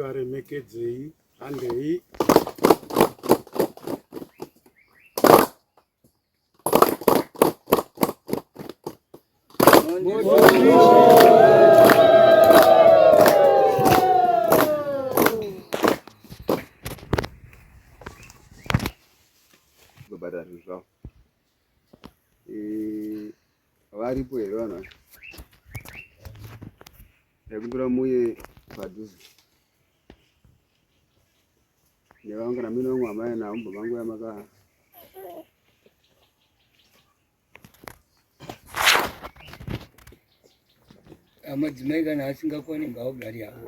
Ngativaremekedzei, handei. Kubhadhara zvinhu zvavo. Eh, varipo here vanhu vacho? Ndakumbira muye padhuze nevangu kana muine vamwe amai navo mubva manguya maka Madzimai kana asingakwani ngaogari havo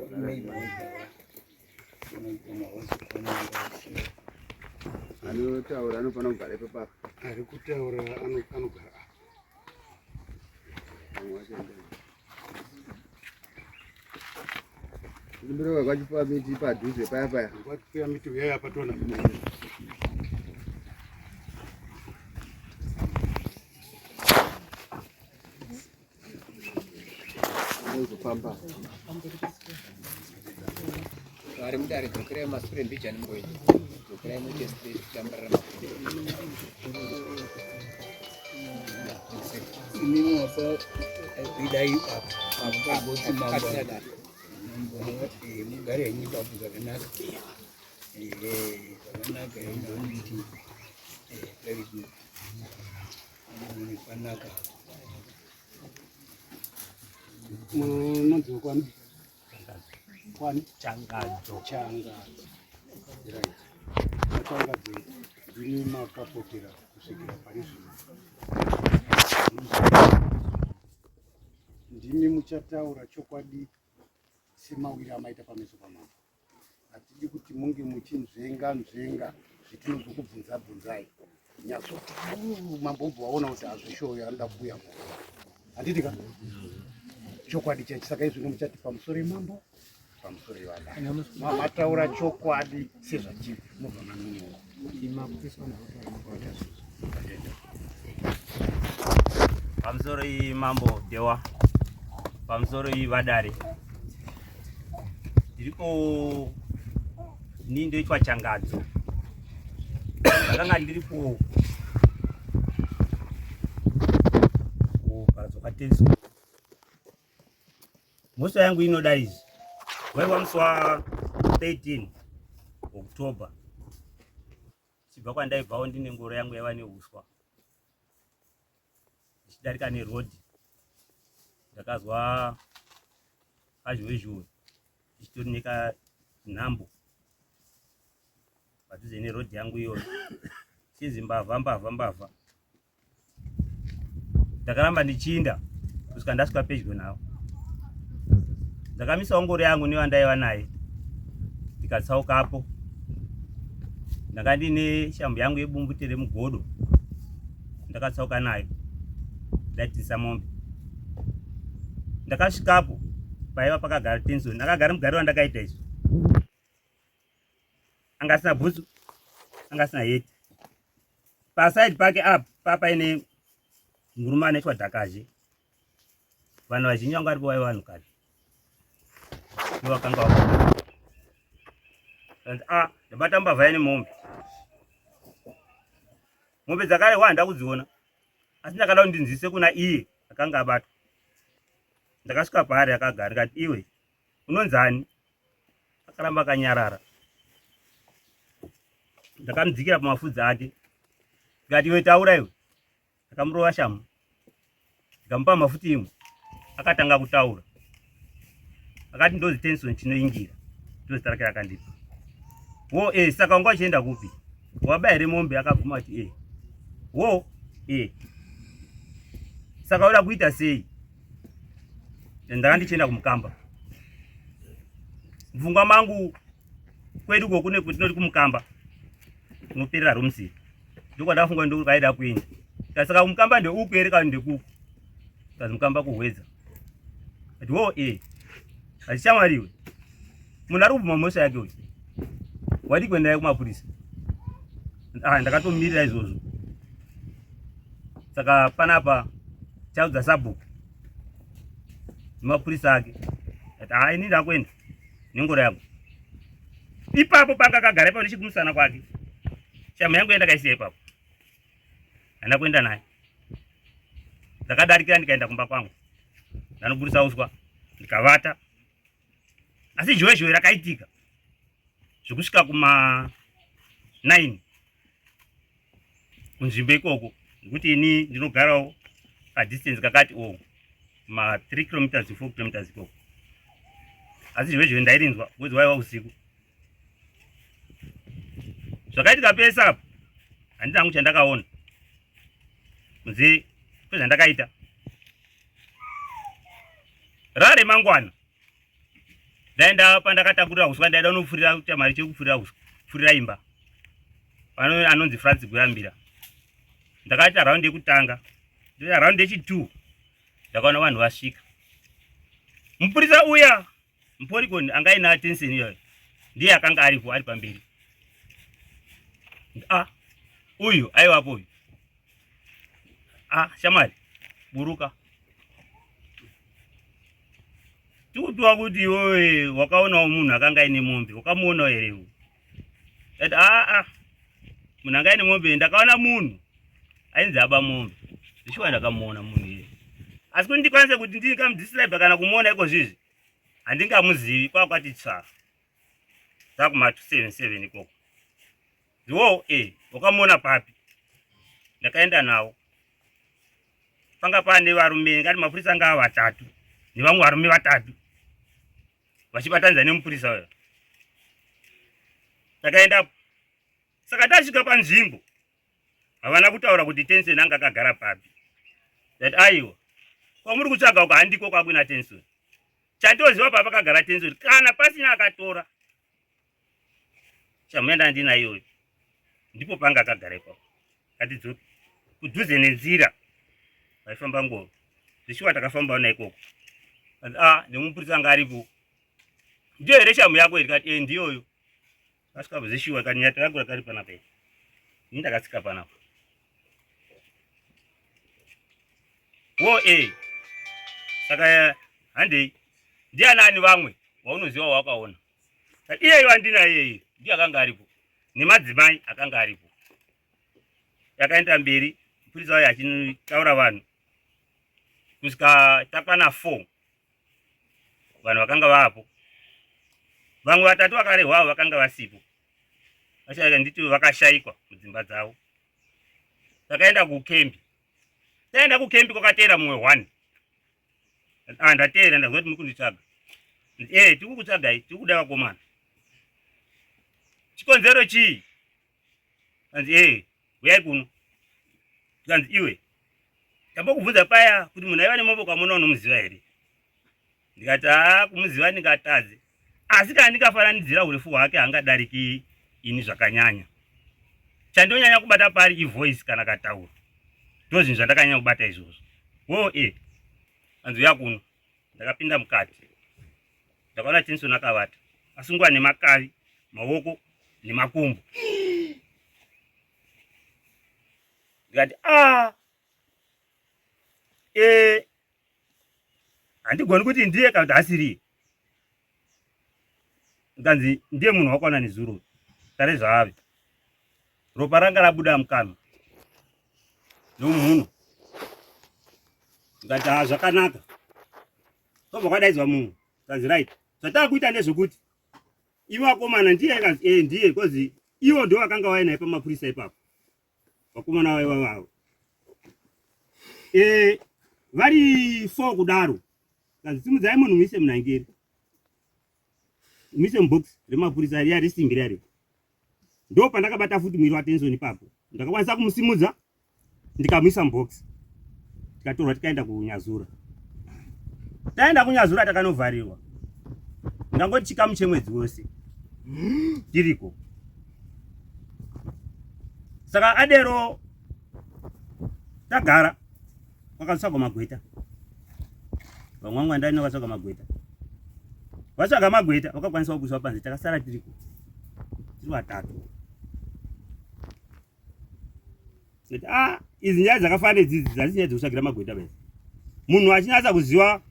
anotaura anofanira kugara ipapapa ari kutaura anogara apa. Vamwe vacho endai. Ndimbiroka kwachipuwa miti padhuze paya paya. Kwachipuwa miti uyai apa toona. Ndozofamba. Vari mudare dzokerai masure mbijani mboyi. Dzokerai muite straight kutambarara makumbo. Imimi apa idai apa apa pagotsi mambo. Mambo eh, mugare henyu ipapo zvakanaka. Eh, zvakanaka henyu miti. Eh, very good. Panaka. Munonzi kwani? Kwani? Changadzo. Changadzo. Right. Machangadzo ndimi makapotera kusvikira pari zvino. Ndimi muchataura chokwadi semawiri amaita pameso pamambo. Hatidi kuti munge muchinzvenga nzvenga zvetinozokubvunza bvunzai. Nyatsoti mambo obva waona kuti hazvishoyo anoda kuuya ko. Handiti ka? Chokwadi chacho saka izvino muchati pamusoro imambo pamusoro ivada. Mataura chokwadi sezvachiri mobva manunura. Pamusoro iyi mambo Dewa. Pamusoro iyi vadare. Ndiripo ini ndoitwa Changadzo. Ndakanga ndiripo kuparadzwa kwaTenso. Mhosva yangu inoda izvi. Waiva musi wa 13 October. Chibva kwandaibvawo ndine ngoro yangu yaiva nehuswa. Ndichidarika neroad. Ndakazwa kazhuwe zhuwe. Ndichitori neka nhambo. Padhuze neroad yangu iyoyo. Chinzi mbavha mbavha mbavha. Ndakaramba ndichinda kusvika ndasvika pedyo navo. Ndakamisawo ngoro yangu nevandaiva naye ndikatsaukapo. Ndanga ndine shambu yangu yebumbute remugodo ndakatsauka nayo ndaitisa mombe. Ndakasvikapo paiva pakagara Tenson, ndakagara mugariro wandakaita izvi anga asina bhutsu anga asina heti paside pake apa papaine murume anoitwa dhakazhe vanhu vazhinji vanga varipo vaiva vanhukadzi ndovakanga and a ah, ndabata mbavha ine mombe mombe dzakarehwa handa kudziona asi ndakada kuti ndinzwise kuna iye akanga abatwa ndakasvika paari akagara ndikati iwe unonzani akaramba akanyarara ndakamudzikira pamafudzi ake ndikati iwe taura iwe ndakamurova shamu ndikamupa mafuti imwe akatanga kutaura akati ndozi tenson chinoingira ndozita rake rakandipa wo e saka wanga uchienda kupi waba here mombe akabvuma kuti e wo e saka uda kuita sei ndanga ndichienda kumukamba mupfungwa mangu kwedu ko kune kutinoti kumukamba kunoperera rumsiri ndokwadafunga ndokaida kuenda saka kumukamba ndeuku here kana ndekuku kazi mukamba kuhwedza ati wo e hazichamwariwe munhu ari kubvuma mhosva yake uyu wadii kuenda naye kumapurisa ah, ndakatomirira izvozvo saka panapa chaudza sabhuku nemapurisa ake ati haa ini ndakuenda nengoro yangu. Ipapo panga akagara ipapo nechikumusana kwake. Shamu yangu yandakaisiya ipapo. Handina kuenda naye. Ndakadarikira ndikaenda kumba kwangu. Ndanoburisa uswa ndikavata. Asi zhowe zhowe rakaitika zvekusvika kuma 9 kunzvimbo ikoko nekuti ini ndinogarawo padistance kakati o ma 3 kilometers 4 kilometers ikoko asi zvive zvive ndairinzwa because waiva usiku zvakaitika pese apo handina hangu chandakaona kunze kwezvandakaita rare mangwana ndaenda pandakatakurira uswa ndaida unopfurira kuita mari chekupfurira uswa pfurira imba pano anonzi francis guyambira ndakaita raundi yekutanga ndoita raundi yechitwo ndakaona vanhu vasvika mupurisa uya muporikoni anga aina tensen iyoyo ndiye akanga aripo ari pamberi ah uyu aiwapo uyu ah shamwari buruka tikupiwa kuti iwewe wakaonawo munhu akanga aine mombe wakamuonawo here iwe ati aa munhu anga aine mombe ndakaona munhu ainzi aba mombe zvishuwa ndakamuona munhu iye asi kuti ndikwanise kuti ndingamudiscribe kana kumuona iko zvizvi handingamuzivi kwakwati tsvaa takuma 277 ikoko ndiwo e eh, wakamuona papi ndakaenda nawo panga pane varume ngati mapurisa anga vatatu nevamwe varume vatatu vachibatanidza nemupurisa uyo takaendapo saka tasvika panzvimbo havana kutaura kuti tenson anga akagara papi that aiwa kwamuri kutsvaga uko handiko kwakuina tenson chandoziva papakagara tenson kana pasina akatora chamuenda ndina iyoyo ndipo panga akagara ipapo ngatidzoke kudhuze nenzira vaifamba ngoro zvishuwa takafambawo naikoko a ah, nemupurisa anga aripo ndiyo here shamu yako iri kati e ndiyoyo asvika zvishuwa kati nyata rangu rakari panapa iri ini ndakatsika panapa wo e saka handei ndianani vamwe waunoziva wakaona iyeyo andina iyeyi ndiye akanga aripo nemadzimai akanga aripo yakaenda mberi mupurisa wayo achitaura vanhu kusvika takwana 4 vanhu vakanga vapo vamwe vatatu vakarehwavo vakanga vasipo vashaika nditi vakashaikwa mudzimba dzavo takaenda kukembi taenda kukembi kwakateera mumwe one Ah, ndateera ndazwa kuti muri kunditsvaga. Eh, tiri kukutsvagai, tiri kuda vakomana. Chikonzero chii? Anzi eh, uyai kuno. Kanzi iwe. Ndambokubvunza paya kuti munhu aiva nemombe kwamuona unomuziva here? Ndikati ah, kumuziva ndingatadze. Asi kana ndikafananidzira urefu hwake hangadariki ini zvakanyanya. Chandonyanya kubata pari ivoice kana kataura. Ndozvinhu zvandakanyanya kubata izvozvo. Wo e. Anzi uya kuno. Ndakapinda mukati. Ndakaona Tinson akavata. Asungwa nemakavi, maoko nemakumbo. Ndikati ah. Eh handigoni kuti ndiye kana kuti asiriye nkanzi ndiye munhu wakwana nezuro tare zvaave ropa ranga rabuda mukanwa nomumhuno ndikati haa zvakanaka kwabva kwadaidzwa munhu kanzi right zvataakuita ndezvekuti ivo vakomana ndiye kanzi e ndiye bcause ivo ndo vakanga vainaye pamapurisa ipapo vakomana vaiva vavo e, vari four kudaro kanzi simudzai munhu muise munhangeri muise mubox remapurisa riya resimbi riya riya ndo pandakabata futi mwiri watenson ipapo ndakakwanisa kumusimudza ndikamuisa mubox tikatorwa tikaenda kunyazura taenda kunyazura takanovharirwa ndangoti chikamu chemwedzi wose tiriko saka adero tagara kwakatsvagwa magweta vamwe vangu vandani vakatsvaga magweta vatsvaga magweta vakakwanisa kubudiswa panze takasara tiriko tiri vatatu ah idzi nyaya dzakafanana idzidzi dzasi nyaya dzekutsvagira magweta basi munhu achinatsa kuziva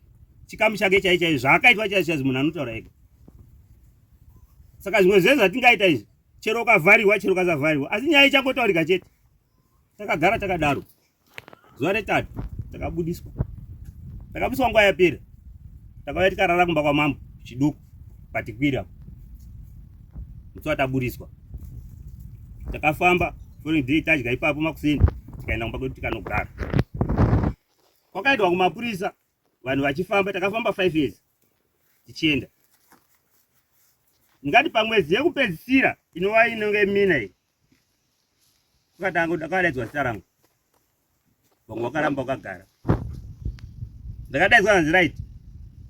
chikamu chake chai chai zvaakaitwa chai chaizvo munhu anotaura ega. Saka zvimwe zvese zvatingaita izvi, chero ukavhariwa, chero ukasavhariwa, asi nyaya ichangotaurika chete. Takagara takadaro. Zuva retatu takabudiswa, takabudiswa nguva yapera, takauya tikarara kumba kwamambo Chiduku patikwira musi wataburitswa. Takafamba following day tadya ipapo makuseni tikaenda kumba kwedu tikanogara. Kwakaendwa kumapurisa vanhu vachifamba, takafamba 5 years tichienda. Ngati pamwedzi yekupedzisira inova inenge mina iyi, kwakatanga kwakadaidzwa zita rangu, vamwe vakaramba vakagara. Ndakadaidzwa kanzi right,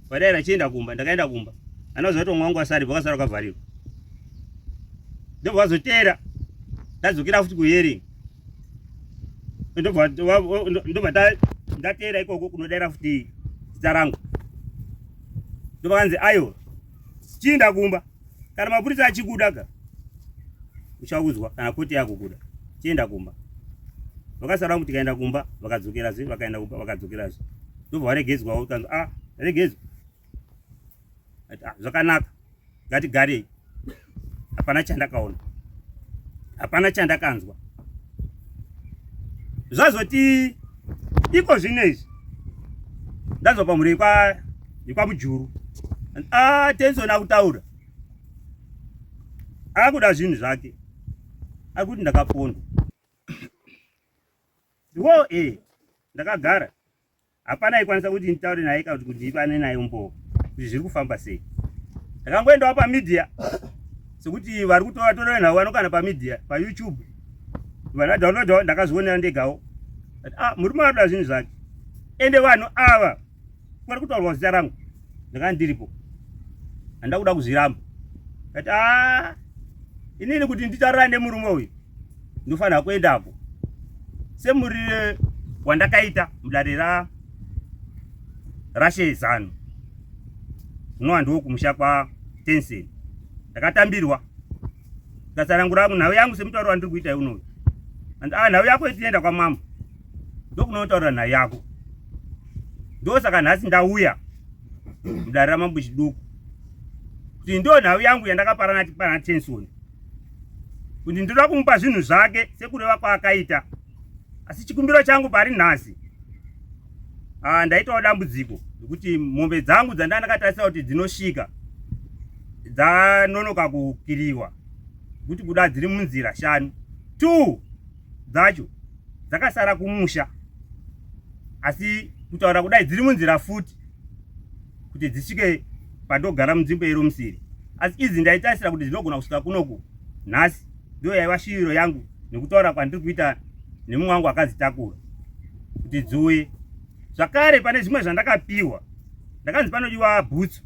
vadaira chienda kumba. Ndakaenda kumba, anoziva kuti vamwe vangu vasari vakasara vakavharirwa. Ndobva vazoteera, ndadzokera futi kuhearing, ndobva ndateera ikoko kunodaira futi zita rangu. Ndobva kanzi ayo chienda kumba, kana mapurisa achikuda ka uchaudzwa, kana koti yakukuda chienda kumba. Vakasara vangu tikaenda kumba, vakadzokerazve, vakaenda kumba, vakadzokerazve, ndobva varegedzwawo. Kanzi ah, regedzwa. Ah, zvakanaka, ngatigarei. Hapana chandakaona, hapana chandakanzwa. Zvazoti iko zvino izvi ndanzwa pamhuri yekwaMujuru, ah, Tenson akutaura akuda zvinhu zvake, akuti ndakapondwa. Wo eh, ndakagara, hapana aikwanisa kuti nditaure naye kana kuti ndipane naye umbowo kuti zviri kufamba sei. Ndakangoendawo pamedia sekuti vari kutora tora nhau vanokana pamedia paYouTube, vanadownloadawo, ndakazvionera ndegawo. Ah, murume arikuda zvinhu zvake, ende vanhu ava vari kutaurwa zita rangu, ndakanga ndiripo, handida kuda kuzviramba. Kati ah, inini kuti nditaurirane nemurume uyu ndofanira kuendako semurire wandakaita mudare raShe Zano, unova ndiwo kumusha kwaTensen. Ndakatambirwa, ndikatsanangura nhau yangu semutauro wandiri kuita unoyu. And ah, nhau yako itinoenda kwamambo, ndokunotaura nhau yako. Ndosaka nhasi ndauya mudare ramambo Chiduku kuti ndo nhau yangu yandakaparana pana Tenson, kuti ndinoda kumupa zvinhu zvake sekureva kwaakaita. Asi chikumbiro changu pari nhasi, ah, ndaitawo dambudziko nekuti mombe dzangu dzandanga ndakatarisira kuti dzinosvika dzanonoka kukiriwa, kuti kuda dziri munzira 5, 2 dzacho dzakasara kumusha, asi kutaura kudai dziri munzira futi kuti dzisvike pandogara munzvimbo yeRomusiri. Asi idzi ndaitarisira kuti dzinogona kusvika kunoku nhasi, ndiyo yaiva shuviro yangu nekutaura kwandiri kuita nemumwe wangu akadzitakura kuti dziuye. Zvakare pane zvimwe zvandakapiwa, ndakanzi panodiwa bhutsu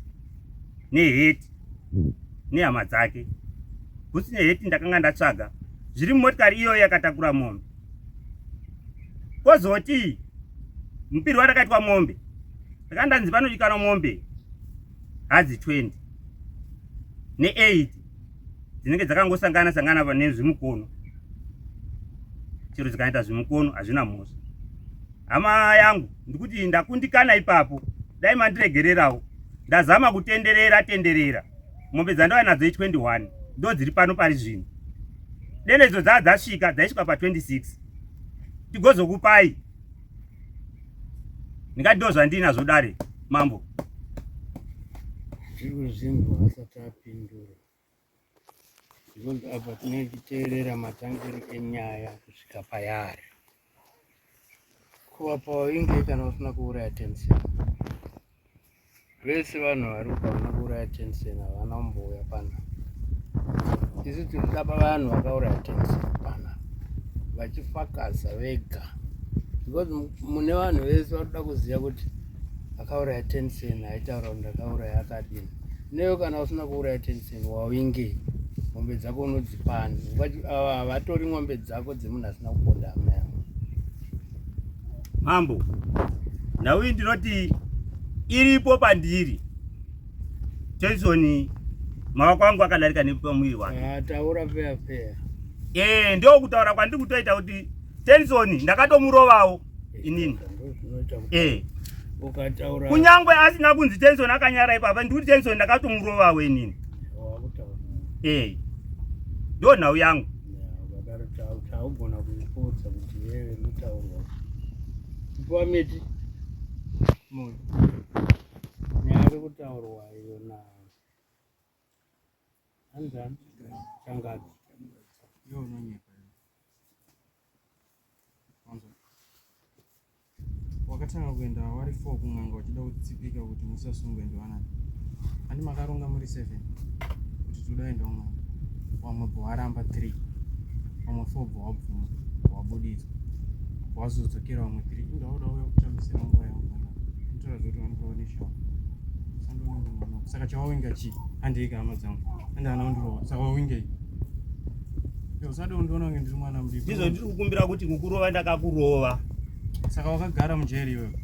neheti nehama dzake. Bhutsu neheti ndakanga ndatsvaga zviri mumotikari iyoyo yakatakura mombe. Kozoti mupirwo wandakaitwa mombe, ndakanga ndanzi panodikanwa mombe hadzi 20 ne8 dzinenge dzakangosangana sangana nezvimukono, chero dzikaita zvimukono hazvina mhosva. Hama yangu, ndikuti ndakundikana ipapo, dai mandiregererawo. Ndazama kutenderera tenderera, mombe dzandava nadzo i21 ndo dziri pano pari zvino. Denedzo dzaa dzasvika, dzaisvika pa26, tigozokupai. Ndingati ndo zvandinazvo dare mambo. Zviri kuzimbwa asati apindura, because apa tinechiteerera matangiro enyaya kusvika payari. Kuva pawainge kana usina kuuraya Tensen, vese vanhu vari kuti havana kuuraya Tensen havana kumbouya pana. Isu tiri kuda vanhu vakauraya Tensen pana vachifakaza vega, because mune vanhu vese vari kuda kuziva kuti akauraya Tensen aitaura kuti ndakauraya akadini. Newe kana usina kuuraya Tensen wawingei? Mombe dzako unodzipani? Ava havatori mombe dzako dzemunhu asina kuponda hama yako. Mambo, nhau iyi ndinoti iripo pandiri. Tenson maoko angu akadarika nepamuviri wake. Ah, taura feya feya. Eh, ndio kutaura kwandiri kutoita kuti Tenson ndakatomurovawo inini. Eh. Ukataura kunyangwe asina kunzi Tenson akanyara ipapa, ndikuti Tenson ndakatomurovawo inini. Wakutaura. Eh. Ndo nhau yangu. Ukadaro taugona kuipotsa kuti yewe mutaurwa. Kupiwa miti. Moyo. Nyaya iri kutaurwa iyo na Anzani Changazi. Iwe unonyepa iwe. Wanzwa. Wakatanga kuenda wari 4 kun'anga uchida kutsipika kuti musasungwe ndiwanani. Handi makaronga muri 7 kuti toda kuenda kun'anga. Wamwe bvo waramba 3. Wamwe 4 bvo wabvuma wabuditswa. Wazodzokera wamwe 3. Inga uda uya kutambisira nguva yangu panapa. Unotaura zvekuti vandirova neshawa. Usandiona mwana. Saka chawawinga chii? Handei hama dzangu. Handi ana undirova. Saka wawingei? Usade kundiona kunge ndiri mwana mudiki. Ndizvo ndiri kukumbira kuti kukurova ndakakurova. Saka wakagara mujeri iwewe?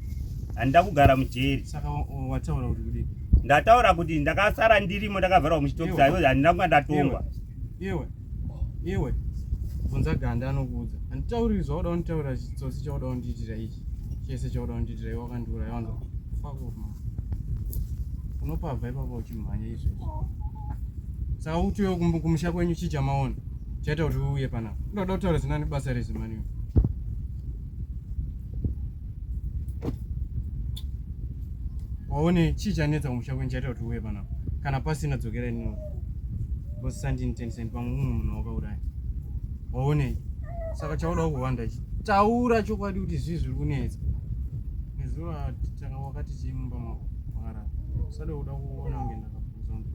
Handina kugara mujeri. Saka wataura kuti kudii? Ndataura kuti ndakasara ndirimo ndakavharwa muchitokisi ayo handina kunga ndatongwa. Iwe. Iwe. Bvunza ganda anokuudza. Handitauriri zvauda kunditaurira chitsotsi chauda kundiitira ichi. Chese chauda kundiitira iwe wakandiuraya wanzwa. Fuck off man. Unopabva ipapo uchimhanya izvezvi. Saka kuti iwe kumusha kwenyu chii chamaona chaita kuti uuye panapa? Unoda kutaura zina nebasa rezimani iwe. Waone chii chanetsa kumusha kwenyu chaita kuti uuye panapa? Kana pasina dzokera inini. Boss sandini 10 cent pamwe umwe munhu wakauraya. Waonei? Saka chauda kuhwanda ichi. Taura chokwadi kuti zvii zviri kunetsa. Nezuro tanga wakati chii mumba mako wakarara. Usade kuda kuona kunge ndakapuza untu.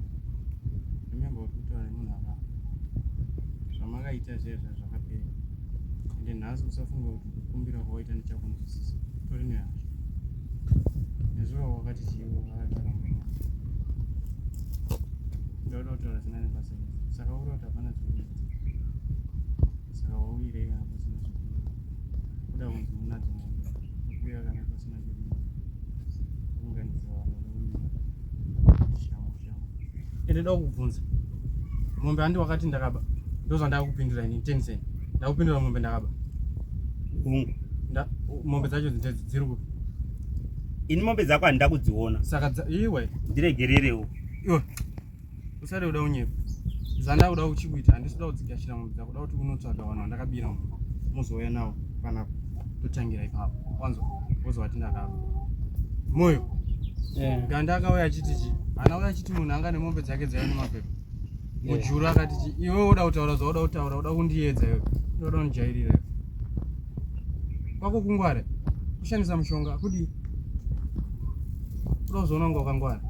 Remember kuti kutaura nemunhu akara. Zvamakaita zviya zviya zvakapera. Ende nhasi usafunga kuti kukumbira kwawaita ndichakunzwisisa. Tori nehasha. Nezuro wakati chii wakarara mumba mako. Ndoda kutaura zina nebasa rese. Saka uri kuti hapana zvekuita. Saka wauyirei kana pasina zvekuita? Kuda kunzi munadzo mombe. Kuuya kana pasina chekuita. Kuunganidza vanhu vanoumira. Shamo shamo. Ende ndoda kukubvunza. Mombe handi wakati ndakaba. Ndozvandakupindura ini 10 cent. Ndakupindura mombe ndakaba. Hungu. Nda mombe dzacho ndedzi dziri kupi? Ini mombe dzako handida kudziona. Saka iwe ndiregererewo. Iwe usade kuda kunyepa. Zvanda kuda kuchikuita handisi kuda kudzigashira mombe dzako, kuda kuti unotsvaga vanhu vandakabira mombe. Mozouya nawo panapa totangira ipapo. Wanzwa? Wozovati ndakaba. Moyo. Yeah. Ganda akauya achiti chi? Haana uya achiti munhu anga nemombe dzake dzaiva nemapepa. Mujuru akati chi? Iwe uda kutaura zvauda kutaura, uda kundiedza iwe. Uda kundijairira iwe. Kwako kungwara. Kushandisa mushonga kudii? Kuda kuzoona kunge wakangwara.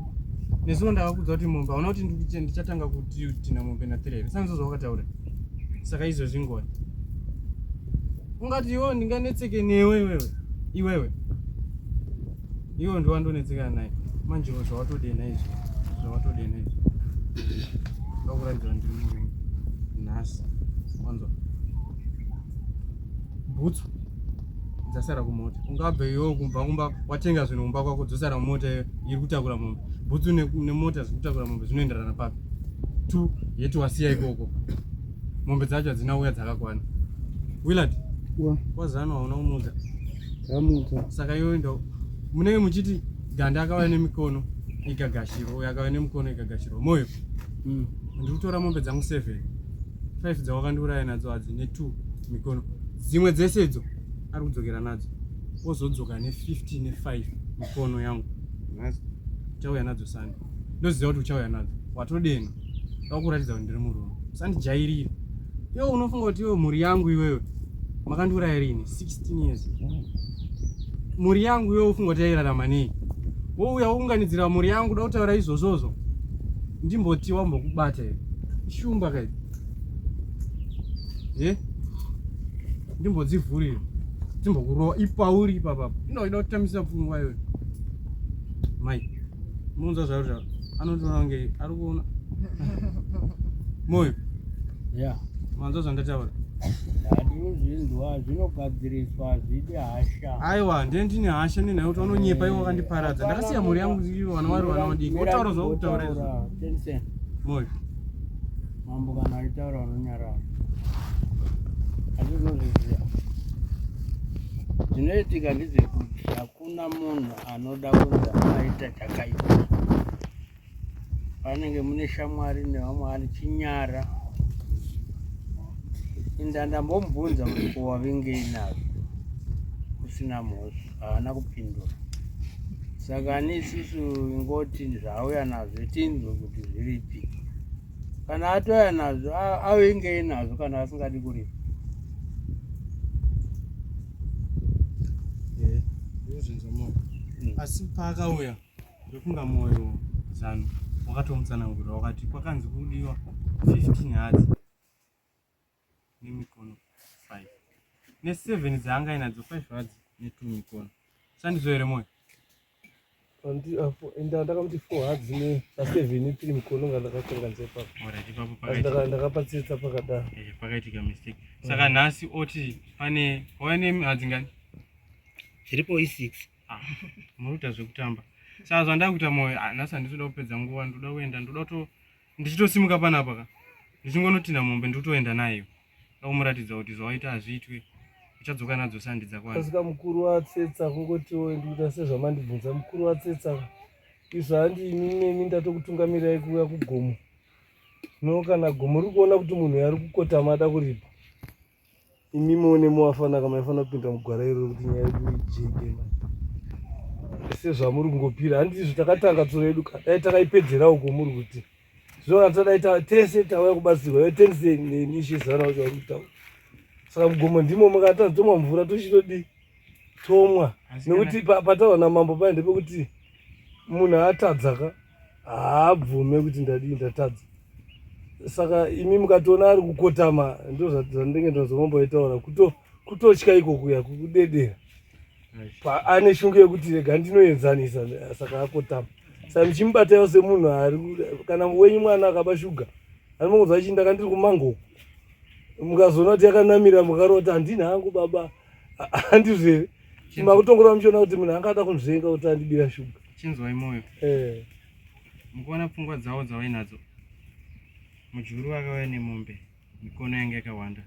Nezuro ndakakudza kuti mombe hauna kuti ndichatanga kutina mombe na 3 here. Saka zvawakataura. Saka izvozvi ngoni. Ungati iwewe ndinganetseke newe iwewe. Iwewe. Iwe ndiwe wandonetsekana naye. Manje zvawatodena izvi. Zvawatodena izvi. Ndakuratidza ndiri murume. Nhasi. Wanzwa. Bhutsu dzasara kumota. Ungabve iwewe kubva kumba watenga zvinhu kumba kwako dzosara mumota iyo iri kutakura mombe. Bhutsu nemota zviri kutakura mombe zvinoenderana papi? Two yeti wasiya ikoko. Mombe dzacho hadzina uya dzakakwana. Willard. Wazano hauna kumuudza. Ndamuudza. Saka iwe ndo munenge muchiti ganda akauya nemikono ikagashirwa uyo akauya nemikono ikagashirwa. Moyo. Ndiri kutora mombe dzangu 7. 5 dzawakandiuraya nadzo hadzi ne 2 mikono. Dzimwe dzese idzo ari kudzokera nadzo. Wozodzoka ne 50 ne 5 mikono yangu. Nhasi. Uchauya nadzo Sunday. Ndoziva kuti uchauya nadzo. Watodena. Ndakuratidza kuti ndiri murume. Usandijairire. Iwe unofunga kuti iwe mhuri yangu iwewe makandiuraya rini 16 years. Mhuri yangu iwewe ufunga kuti yairarama nei? Wouya wounganidzira mhuri yangu da kutaura izvozvozvo. Ndimboti wambokubata here? Shumba kai. Eh? Ndimbodzivhurira. Ndimbokurova ipauri ipapa. Inoda kutambisa pfungwa iyoyo. Mai. Munzwa zvauri zvauri. Anotoona kunge ari kuona. Moyo. Yeah. Manzwa zvandataura. Handinozvinzwa zvinogadziriswa hazvidi hasha. Aiwa, ndiye ndine hasha nenhau kuti vanonyepa ivo vakandiparadza. Ndakasiya mhuri yangu ivo vana vari vana vadiki. Votaura zvavakutaura izvo. Tensen. Moyo. Mambo kana achitaura unonyarara. Handinozviziva. Zvinoitika ndezvekuti hakuna munhu anoda kunzi aita chakaipa. Panenge mune shamwari nevamwe anichinyara. Inda ndambomubvunza kuti ko wavingei nazvo usina mhosva, haana kupindura. Saka ani isusu ingoti zvaauya nazvo tinzwe kuti zviripi. Kana atouya nazvo avingei nazvo kana asingadi kuripa. Eh, ndozvinzwa moyo. Asi paakauya Ndofunga moyo zano wakatomutsanangurira wakati kwakanzi kudiwa 15 hadzi nemikono 5 ne7 dzaanga ainadzo 5 hadzi ne2 mikono sandizvo here moyo enda ndakamuti 4 hadzi ne 7 3 mikono nga ndakakanganisa ipapo Alright, ipapo pakaitika ndakapatsetsa pakadaro eh, pakaitika mistake saka nhasi oti pane wauya nehadzi ngani dziripo i6 Ah, muri kuita zvekutamba saka zvandava kuita moyo ah, nhasi handisi kuda kupedza nguva ndoda kuenda ndoda kuto ndichitosimuka panapa ka ndichingonotinha mombe ndikutoenda nayo da kumuratidza kuti zvawaita hazviitwe uchadzoka nadzo sandi dzakwana asika mukuru watsetsa kungotiwo ndikuita sezvamandibvunza mukuru watsetsa izvo handi imi nemi ndatokutungamirai kuuya kugomo no kana gomo riri kuona kuti munhu ari kukotama ada kuripa Imi muone muwafanaka maifanira kupinda mugwara iroro kuti nyaya yedu ijeke mani. Sezvamuri kungopira handizvo takatanga tsoro yedu ka dai takaipedzera uko muri kuti zvino tadai tese tauya kubatsirwa iwe tense neni ishe zana wacho vari kutaura saka mugomo ndimo makatadza tomwa mvura tochitodii tomwa nekuti pataurwa namambo paye ndepekuti munhu atadza ka haabvume kuti ndadii ndatadza saka imi mukatoona ari kukotama ndozvandinge ndazomamboitaura kutotya iko kuya kukudedera ane shungu yekuti rega ndinoenzanisa saka akotama saka muchimubatawo semunhu ari kana wenyu mwana akaba shuga anomongonzwa achii ndaka ndiri kumangoku mukazoona kuti yakanamira mukarota handina hangu baba handizvo here makutongorova muchiona kuti munhu anga ada kunzvenga kuti andibira shuga chinzwai moyo eh. Mukuona pfungwa dzavo dzavainadzo, mujuru akauya nemombe, mikono yanga yakawanda.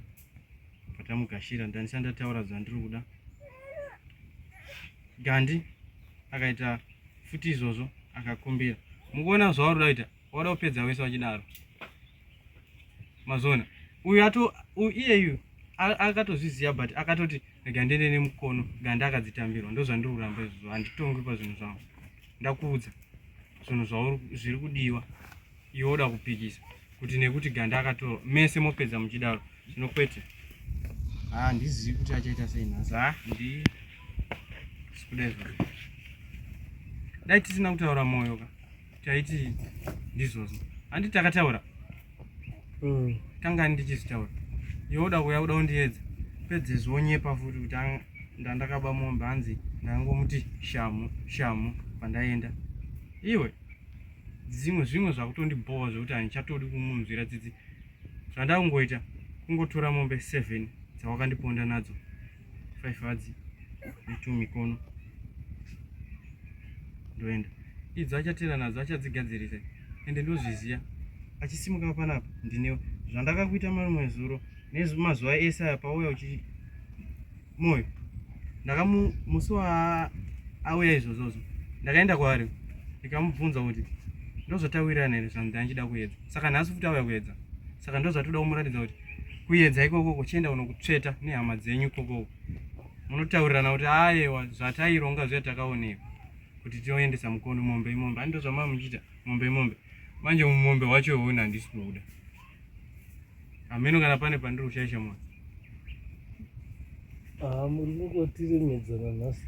Patamugashira ndandisati ndataura zvandiri kuda. Gandi akaita futi izvozvo akakumbira. Mukuona zvauri kuda kuita, wada kupedza wese wachidaro. Mazona uyu ato iyeyu akatozviziva but akatoti rega ndiende nemukono gandi akadzitambirwa ndozvandiri kuramba izvozvo handitongwi pazvinhu zvangu ndakuudza zvinhu zvauri zviri kudiwa iwe woda kupikisa kuti nekuti ganda akatorwa mese mopedza muchidaro zvino kwete haa handizivi kuti achaita sei nhasi ha ndi sikuda izvozvo dai tisina kutaura moyo ka taiti ndizvozvo handi takataura mm. kangani ndichizvitaura iwe uda kuuya kuda kundiedza pedzezvo wonyepa futi kuti ndandakaba mombe hanzi ndangomuti shamu shamu pandaenda iwe dzimwe zvimwe zvakutondibhowa zvekuti handichatodi kumunzwira tsitsi zvandakungoita kungotora mombe 7 dzawakandiponda nadzo 5 hadzi netwo mikono ndoenda idzo achatera nadzo achadzigadzirisa ende ndozviziva achisimuka panapa ndinewe zvandakakuita marimwe zuro nemazuva ese aya pauya uchi moyo ndakamu musi wa auya izvozvozvo ndakaenda kwaari ndikamubvunza kuti ndozvatawirirana here zvanzi anchida kuedza saka nhasi futi auya kuedza saka ndozvatoda kumuratidza kuti kuedza ikoko kuchienda kunokutsveta nehama dzenyu ikokoko munotaurirana kuti ayewa zvataironga zviya takaonekwa kuti tinoendesa mukono mombe imombe ani ndozvamava muchiita mombe imombe manje mumombe wacho iwona handisi kuuda hameno kana pane pandiri kushaisha mwana ah, muri kungotiremedzana nhasi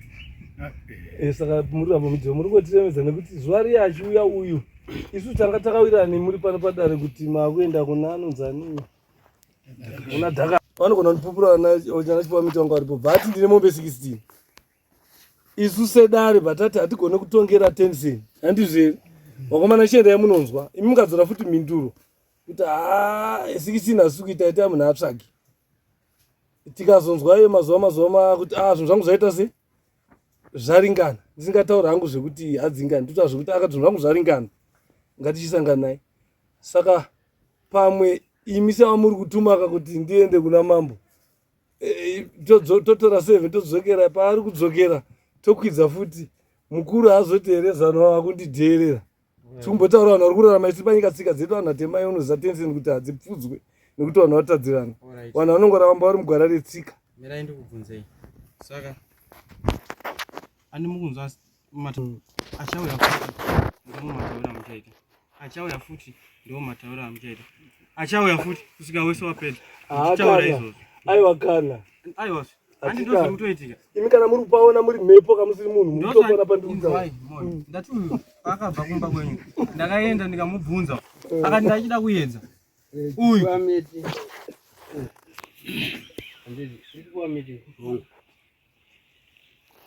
eh, saka muri apo mudziva muri kungotiremedza nekuti zuva riya achiuya uyu isu tanga takawirirana nemuri pano padare kuti makuenda kuna anonzi ani kuna dhaka vanogona kundipupura ana chipuwa mitongo aripo bva ati ndine mombe 16 isu sedare vatati hatigone kutongera tensen handizvo here vakomana chiendai munonzwa imi mukadzora futi mhinduro kuti haa 16 hasi kuita itai munhu atsvage tikazonzwa iye mazuva mazuva makuti a ah, zvinhu zvangu zvaita se zvaringana ndisingataura hangu zvekuti hadzingani totaura zvekuti akati zvinhu zvangu zvaringana ngatichisanganai saka pamwe imi sevamuri kutumaka kuti ndiende kuna mambo e, totora seve todzokera paari kudzokera tokwidza futi mukuru haazoti here zano akundidheerera Tikumbotaura vanhu vari kurarama isu panyika tsika dzedu vanhu vatema unoziva tensen kuti hadzipfudzwe nekuti vanhu vatadzirana. Vanhu vanongoramba vari mugwara retsika. Mirai ndikubvunzei. Saka andi mukunzwa achauya futi ndiwo mataura amuchaita. Achauya futi ndiwo mataura amuchaita. Achauya futi kusvika wese wapedza. Taura izvozvo. Aiwa kana. Aiwa. Handi ndozviri kutoitika. Imi kana muri kupaona muri mhepo kamusiri munhu muri kutopaona pandiri kutaura. Ndati uyu paakabva kumba kwenyu ndakaenda ndikamubvunza akati ndachida kuedza. Uyu.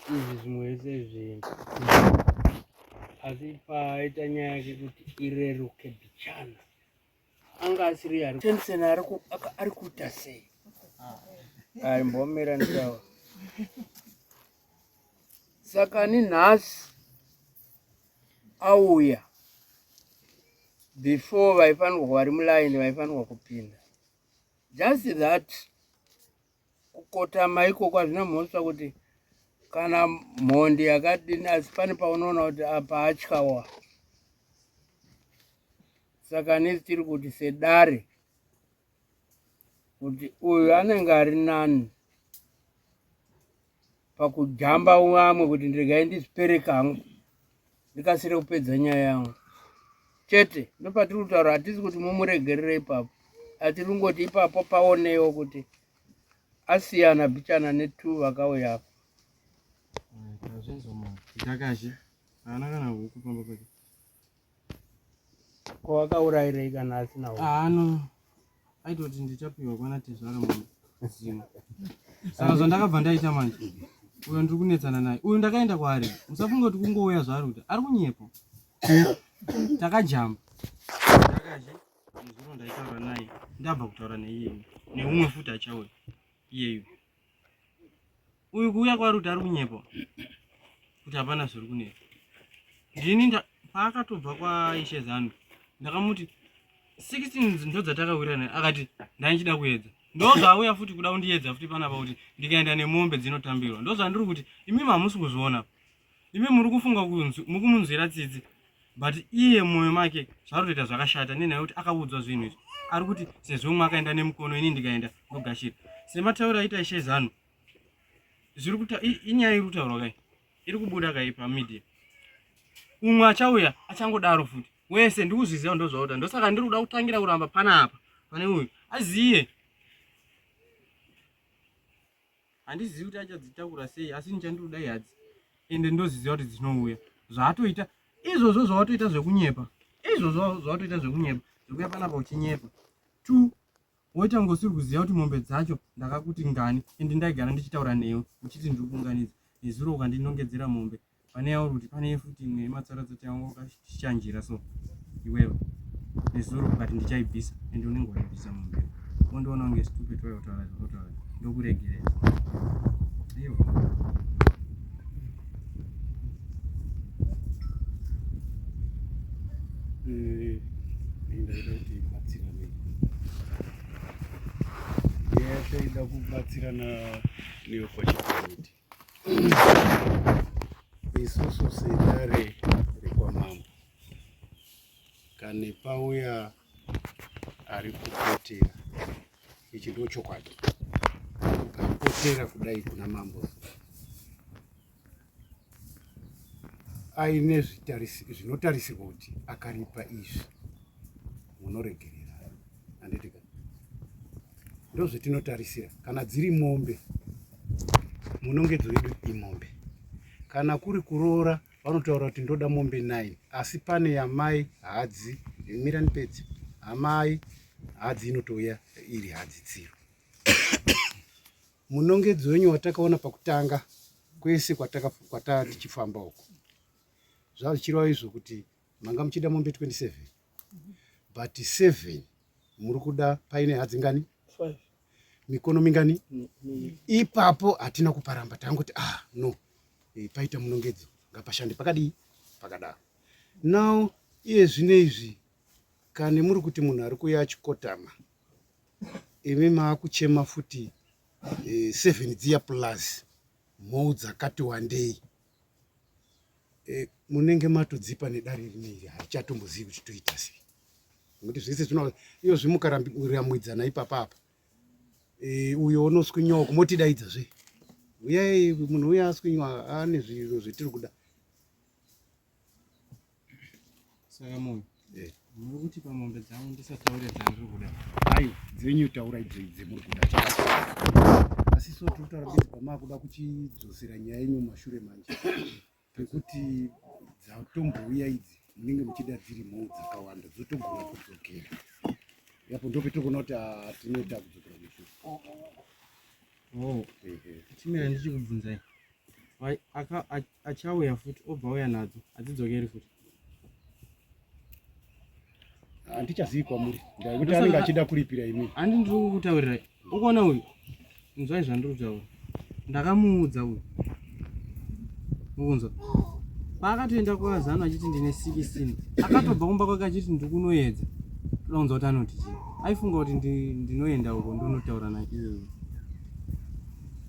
Izvi zvimwe zvese izvi asi paita nyaya yake kuti ireruke bichana anga asiri ari Tensen ari kuita sei aimbomira nditaura saka ni nhasi auya before vaifanirwa vari mulaini vaifanirwa kupinda just that kukotama ikoko hazvina mhosva kuti kana mhondi yakadini asi pane paunoona kuti apa atyawa saka nesi tiri kuti sedare kuti uyu anenge ari nani pakujamba vamwe kuti ndiregai ndizvipereka hangu ndikasire kupedza nyaya yangu chete ndopatiri kutaura hatisi kuti mumuregerere ipapo asi tiri kungoti ipapo paonewo kuti asiyana bichana netu vakauya apa Ndakazhi haana kana huku pamba pake. Ko wakaurairei kana asina huku? Haano aitoti ndichapiwa kwana tezvara munhu zimwe. Saka zvandakabva ndaita manje uyo ndiri kunetsana naye uyu ndakaenda kwaari musafunga kuti kungouya zvaari kuita ari kunyepa takajamba ndakazhi muzuro ndaitaura naye ndabva kutaura neiyeyu neumwe futi achauya iyeyu uyu kuuya kwaari kuti ari kunyepa kuti hapana zviri kunetsa ndini paakatobva kwaishe zandu ndakamuti 16 ndo dzatakawirirana akati ndaichida kuedza ndozvaauya futi kuda kundiedza futi panapa kuti ndikaenda nemombe dzinotambirwa ndozvandiri kuti imi hamusi kuzviona imi muri kufunga mukumunzwira tsitsi but iye mwoyo make zvaari kutoita zvakashata nenhaya yekuti akaudzwa zvinhu izvi ari kuti sezvo umwe akaenda nemukono ini ndikaenda ndogashira sematauro aita ishe zanu zviri kuta inyaya iri kutaurwa kai iri kubuda kai pamedia umwe achauya achangodaro futi wese ndikuzviziva ndozvauta ndosaka ndiri kuda kutangira kuramba panapa pane uyu aziye Handizivi kuti achadzitakura sei asi ini chandiri kuda ihadzi ende ndoziziva kuti dzinouya. Zvaatoita izvozvo zvawatoita zvekunyepa izvozvo zvawatoita zvekunyepa zvekuya panapa uchinyepa two woita kunge usiri kuziva kuti mombe dzacho ndakakuti ngani ende ndaigara ndichitaura newe uchiti ndiri kuunganidza nezuro ukandinongedzera mombe pane yauri kuti pane futi imwe yematsaratsata yangu wakashanjira so iwewe nezuro ukati ndichaibvisa ende unenge waibvisa mumbe wondiona kunge stupid wayo kutaura zvakutaura ndokuregerera iwo eh, ndaida kuti batsirane yese ida kubatsirana neyokwachipamiti Isusu sedare rekwamambo kane pauya ari kupotera, ichi ndo chokwadi, ukapotera kudai kuna mambo aine zvinotarisirwa kuti akaripa izvi munoregerera handiti ka ndozvetinotarisira kana dziri mombe munongedzo yedu imombe kana kuri kuroora vanotaura kuti ndoda mombe 9 asi pane yamai hadzi mirani pedzi amai hadzi inotouya iri hadzi tsiro munongedzo wenyu watakaona pakutanga kwese kwataa tichifamba uko zvazvichireva izvo kuti manga muchida mombe 27 but 7 muri kuda paine hadzi ngani mikono mingani ipapo hatina kuparamba tangoti ah no e, paita munongedzo ngapashande pakadii pakadaro now iye zvino izvi kane muri kuti munhu ari kuuya achikotama imi maakuchema futi e, seven dziya plus mhou dzakati wandei. E, munenge matodzipa nedare rineri harichatombozivi kuti toita sei nekuti zvese zvino iyo zvimukaramwidzana ipapa apa e, uyo unoswinywa uko motidaidza zve uyai munhu uya aswinywa ane zviro zvetiri kuda Saka moyo eh. Muri kuti pamombe dzangu ndisataure dzandiri kuda? Ayo dzenyu taurai dzemuri kuda asi so tiri kutaura bezi pamaakuda kuchidzosera nyaya yenyu mumashure manje pekuti dzatombouya idzi munenge muchida dziri mhou dzakawanda dzotogona kudzokera yapo ndopetiri kuona kuti ah, tinoita kudzokera mumashure. Oh, chimira ndichikubvunzai achauya futi obva auya nadzo hadzidzokeri futi handichazivi kwamuri ndakuti anenge achida kuripira imi handi ndiri kukutaurirai ukuona uyu inzwai zvandiri kutaura ndakamuudza uyu mukunzwa paakatoenda kwazano achiti ndine 16 akatobva kumba kwake achiti ndikunoedza toda kunzwa kuti anoti chii aifunga kuti ndinoenda uko ndonotaura naiyeye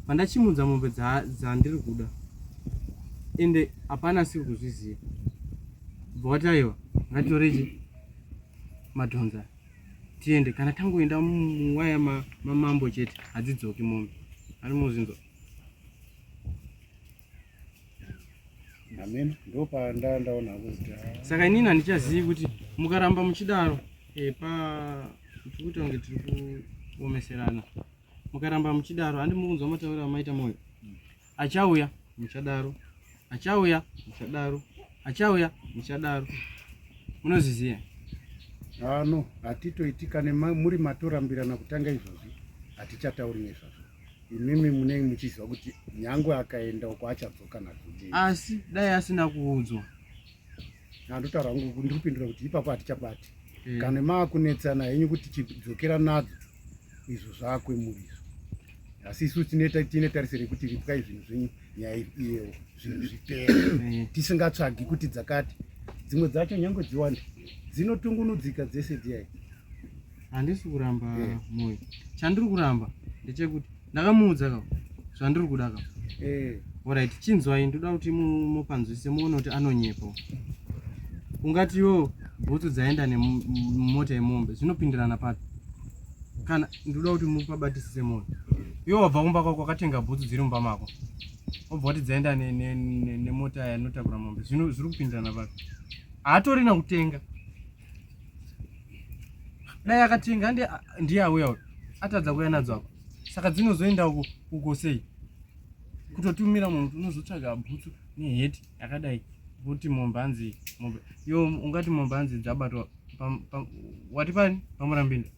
pandachimudza mombe dzandiri kuda ende hapana asiri kuzviziva bva wati aiwa ngatitorechi madhonza tiende kana tangoenda muwaya mamambo chete hadzidzoki mombe ari muzinzwa amen ndopandandaona kuti ah. saka inini handichazivi kuti mukaramba muchidaro eh, pa tiri kuita kunge tiri kuomeserana mukaramba muchidaro handi mukunzwa matauriro amaita moyo achauya muchadaro achauya muchadaro achauya muchadaro munozviziva ano ah, hatitoiti kana muri matorambirana kutanga izvozvi hatichatauri nezvazvo imimi munenge muchiziva kuti nyangwe akaenda uko achadzoka nazvo asi dai asina kuudzwa Andotaura hangu ndiri kupindura kuti ipapo hatichabati. Mm. Kana maakunetsana henyu kuti chidzokera nadzo izvo zvakwemuri izvo. Asi isu tine tarisiro yekuti ripwai zvinhu zvenyu nyaya iyewo zvinhu zvipere. Mm. Tisingatsvagi kuti dzakati dzimwe dzacho nyange dziwande dzinotungunudzika dzese dziyai. Handisi kuramba yeah. Moyo. Chandiri kuramba ndechekuti ndakamuudza ka zvandiri kuda ka. Eh. Alright, chinzwai ndoda kuti mupanzwise muone kuti anonyepa. Ungati yo bhutsu dzaenda nemota yemombe zvinopindirana papi? Kana ndoda kuti mupabatisise moyo. Iwe wabva kumba kwako wakatenga bhutsu dziri mumba mako. Wobva wati dzaenda nemota yanotakura mombe. Zvino zviri kupindirana papi? Haatorina kutenga. Dai akatenga ndiye auya uyu. Atadza kuuya nadzo apa. Saka dzinozoenda uko uko sei? Kutotumira munhu kuti unozotsvaga bhutsu neheti yakadai kuti mombe hanzi mombe yo ungati mombe hanzi dzabatwa wati pani pamurambinda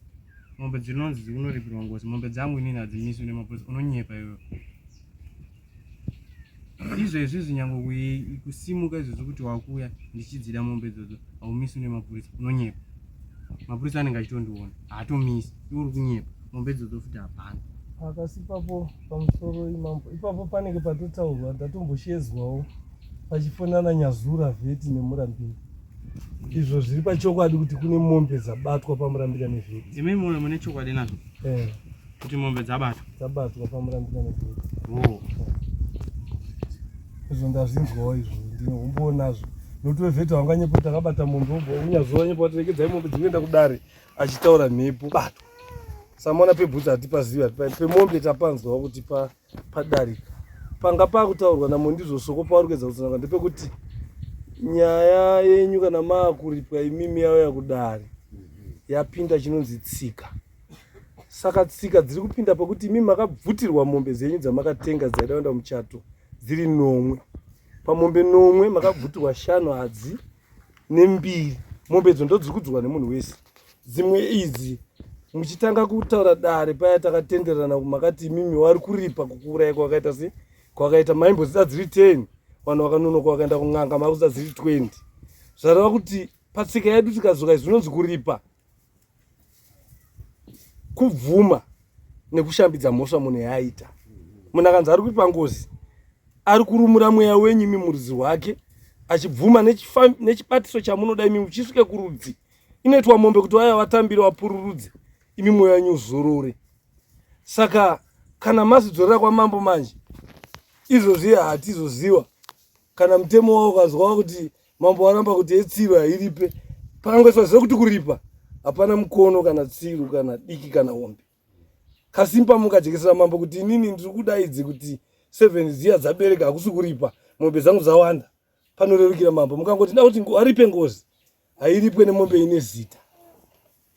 mombe dzinonzi dziunoripirwa ngozi mombe dzangu inini hadzimiswi nemapurisa unonyepa iwewe izvezvi izvi nyange kusimuka izvezvi kuti wakuya ndichidzida mombe idzodzo haumisi nemapurisa unonyepa mapurisa anenge achitondiona haatomisi iwe uri kunyepa mombe idzodzo futi hapana akasi ipapo pamusoro imambo ipapo panenge patotaurwa ndatomboshedzwawo pachifonana nyazura vheti nemurambini izvo zviri pachokwadi kuti kune mombe dzabatwa pamurambira nevheti imi mune mune chokwadi nazvo eh. kuti mombe dzabatwa dzabatwa pamurambira nevheti oh. izvo ndazvinzwawo izvo ndine humbowo nazvo nokuti wevheti wanganyepo takabata mombe obva unyazuva nyepo watiregedzai mombe dzinoenda kudare achitaura mhepo batwa samaona pebhutsi hatipazivi hatipa pemombe tapanzwawo kuti pa padarika panga pakutaurwa namondizvo soko pauri kuedza kutsanangura ndepekuti nyaya yenyu kana maakuripwa imimi yauya kudare yapinda chinonzi tsika saka tsika dziri kupinda pekuti imimi makabvutirwa mombe dzenyu dzamakatenga dzaida kuenda muchato dziri nomwe pamombe nomwe makabvutirwa shanu hadzi nembiri mombe idzo ndodziri kudzurwa nemunhu wese dzimwe idzi muchitanga kutaura dare paya takatenderana makati imimi wari kuripa kukuuraya kwakaita se kwakaita maimbodzida dziri 10 vanhu vakanonoka vakaenda kun'anga makudzida dziri 20 zvareva kuti patsika yedu tikadzoka izvi zvinonzi kuripa kubvuma nekushambidza mhosva munhu yaaita munhu akanzi ari kuripa ngozi ari kurumura mweya wenyu imi murudzi rwake achibvuma nechibatiso chamunoda imi muchisvike kurudzi inoitwa mombe kuti vaya vatambire vapururudze imi mweya wenyu uzorore saka kana mazidzorera kwamambo manje izvozvi hatizoziwa. Kana mutemo wavo ukazwa kuti mambo waramba kuti yetsiru hairipe, pakangoiswa zve kuti kuripa hapana mukono kana tsiru kana diki kana hombe. Kasimba mukajekesera mambo kuti inini ndiri kudaidzi kuti seven dziya dzabereka hakusi kuripa, mombe dzangu dzawanda, panorerukira mambo. Mukangoti nda kuti aripe ngozi, hairipwe nemombe ine zita.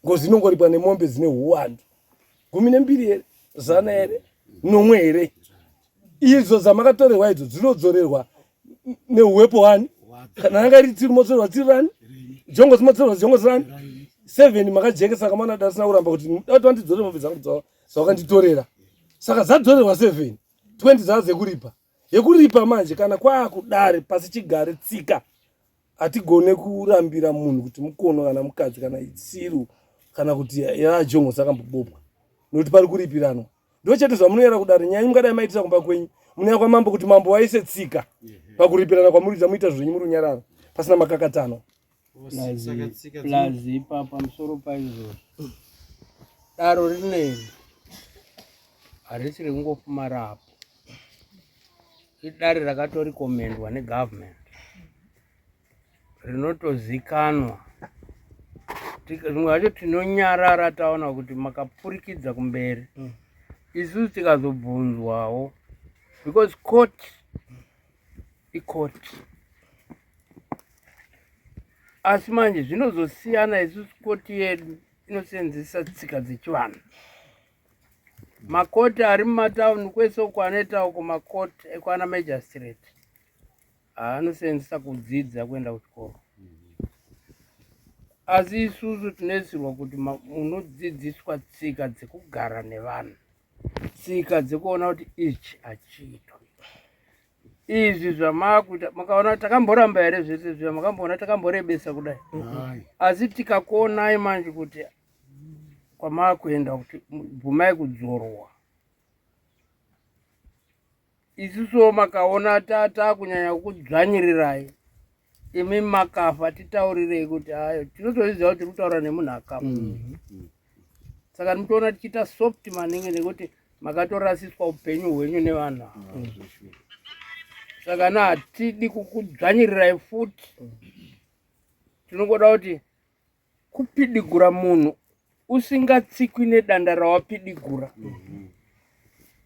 Ngozi inongoripwa nemombe dzine huwandu 12 here, 100 here, 7 here. Idzo dzamakatorerwa idzo dzinodzorerwa neuwepo wani. Kana yanga iri tsiru modzorerwa tsiru rani, jongosi modzorerwa jongosi rani. 7 makajekesa kamana dasina kuramba kuti dati wandidzorera mombe dzangu dzawakanditorera. Saka dzadzorerwa 7, 20 dzava dzekuripa. Yekuripa manje kana kwaakudare pasi chigare tsika hatigone kurambira munhu kuti mukono kana mukadzi kana itsiru kana kuti yajongosi akambobopwa nekuti pari kuripiranwa. Ndo chete zvamunoyera kudare. Nyaya mungadai maitira kumba kwenyu, munouya kwamambo kuti mambo waise tsika pakuripirana kwamuriita, muita zvenyu muri runyararo pasina makakatano. Plus ipa pamusoro paizvozvo daro rineri harisi rekungofuma rapo, idare rakatorikomendwa negovernment rinotozikanwa. Zvimwe zvacho tinonyarara taona kuti makapfurikidza kumberi. Isusu tikazobvunzwawo because court icourt, asi manje zvinozosiyana. Isusu koti yedu inosenzesa tsika dzechivanhu. Makoti ari mumatauni kwese uko anoita uko makoti ekwana magistrate aanosenzesa kudzidza kuenda kuchikoro, asi isusu tinoisirwa kuti unodzidziswa tsika dzekugara nevanhu, tsika dzekuona kuti ichi hachiitwi. Izvi zvamakuita makaona takamboramba here zvese zviya? Makamboona takamborebesa kudai? Asi tikakuonai manje kuti kwamakuenda kuti bvumai kudzorwa, isusuwo makaona takunyanya kudzvanyirirai imi makafa, titaurirei kuti ayo tinotozviziva kuti tiri kutaura nemunhu akafa. Saka ndinotoona tichiita soft maningi nekuti makatorasiswa upenyu hwenyu nevanhu ava. Saka na hatidi kukudzvanyirirai futi, tinongoda kuti kupidigura munhu usingatsikwi nedanda rawapidigura,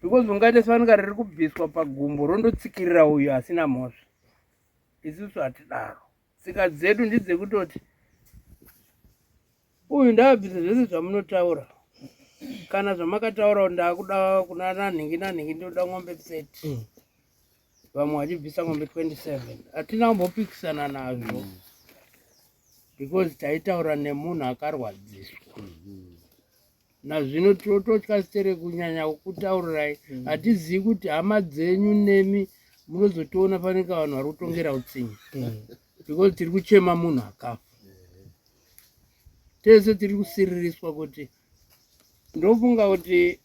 because ungaite sevanenge riri kubviswa pagumbo rondotsikirira uyu asina mhosva. Isusu hatidaro, tsika dzedu ndedzekutoti uyu ndavabvisa zvese zvamunotaura kana zvamakataura, ndakuda kuna nanhingi nanhingi, ndinoda ng'ombe 30, vamwe vachibvisa ng'ombe 27. Hatina kumbopikisana nazvo because taitaura nemunhu akarwadziswa. Nazvino tinototya sitere kunyanya kukutaurirai, hatizivi kuti hama dzenyu nemi munozotiona panenge vanhu vari kutongera utsinye, because tiri kuchema munhu akafa. Tese tiri kusiririswa kuti ndofunga kuti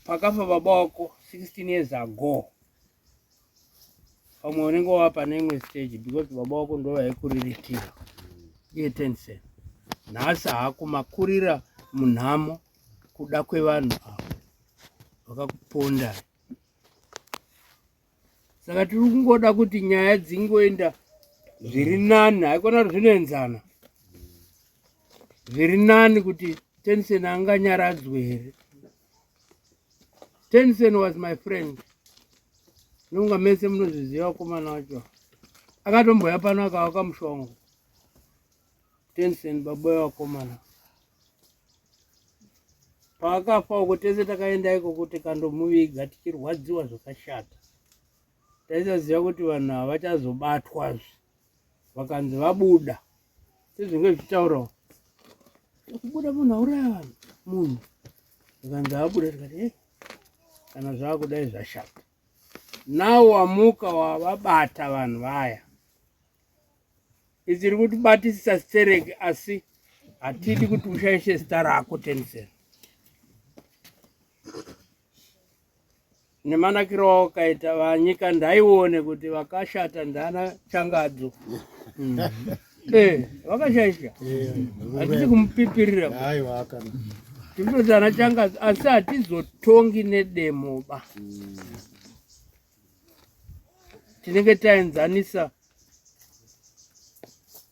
pakafa baba wako 16 years ago, pamwe unenge wava pane imwe stage, because baba wako ndo vaikuriritira iye Tensen. Nhasi haako, makurira munhamo kuda kwevanhu avo vakakuponda. Saka tiri kungoda kuti nyaya dzingoenda zviri nani, haikona kuti zvinoenzana zviri nani kuti Tensen anganyaradzwe here. Tensen was my friend, nonga mese munozviziva. Vakomana vacho akatomboya pano akavaka mushongo. Tensen baba vevakomana paakafa uko, tese takaenda ikoko tikandomuviga tichirwadziwa zvakashata. Taisaziva kuti vanhu havachazobatwazve, vakanzi vabuda sezvinge zvichitaurawo kubuda munhu auraya vanhu munhu vakanzi vabuda, tikati e kana zvakudai zvashata. Nawo wamuka wavabata vanhu vaya, isiri kutibatisisa stereki, asi hatidi kuti ushaishe zita rako Tensen nemanakiro awakaita vanyika. Ndaione kuti vakashata ndana changadzo. Vakashaisha, hatisi kumupipirira, tikutoti ana changadzo, asi hatizotongi nedemo ba. Tinenge taenzanisa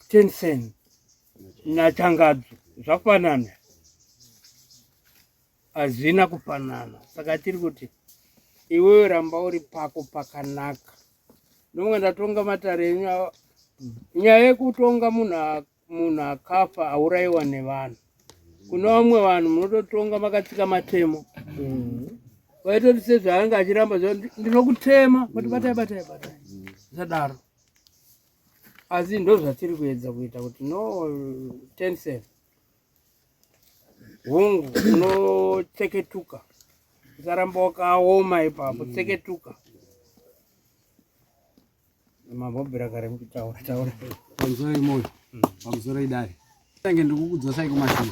Tensen naChangadzo, zvafanana? Hazvina kufanana. Saka tiri kuti iwewe ramba uri pako pakanaka. Ndomwe ndatonga matare enyu nyaya yekutonga munhu munhu akafa aurayiwa nevanhu. Kune vamwe vanhu munototonga makatsika matemo. Vaitoti sezvaanga achiramba ndinokutema kuti batai batai batai, zvisadaro. Asi ndozvatiri kuedza kuita kuti no tensen hungu unotseketuka, usaramba wakaoma ipapo, tseketuka. Mambobvira kare muchitaura taura. Pamusoro imoyo, pamusoro idare. Tange ndikukudzosai kumashure.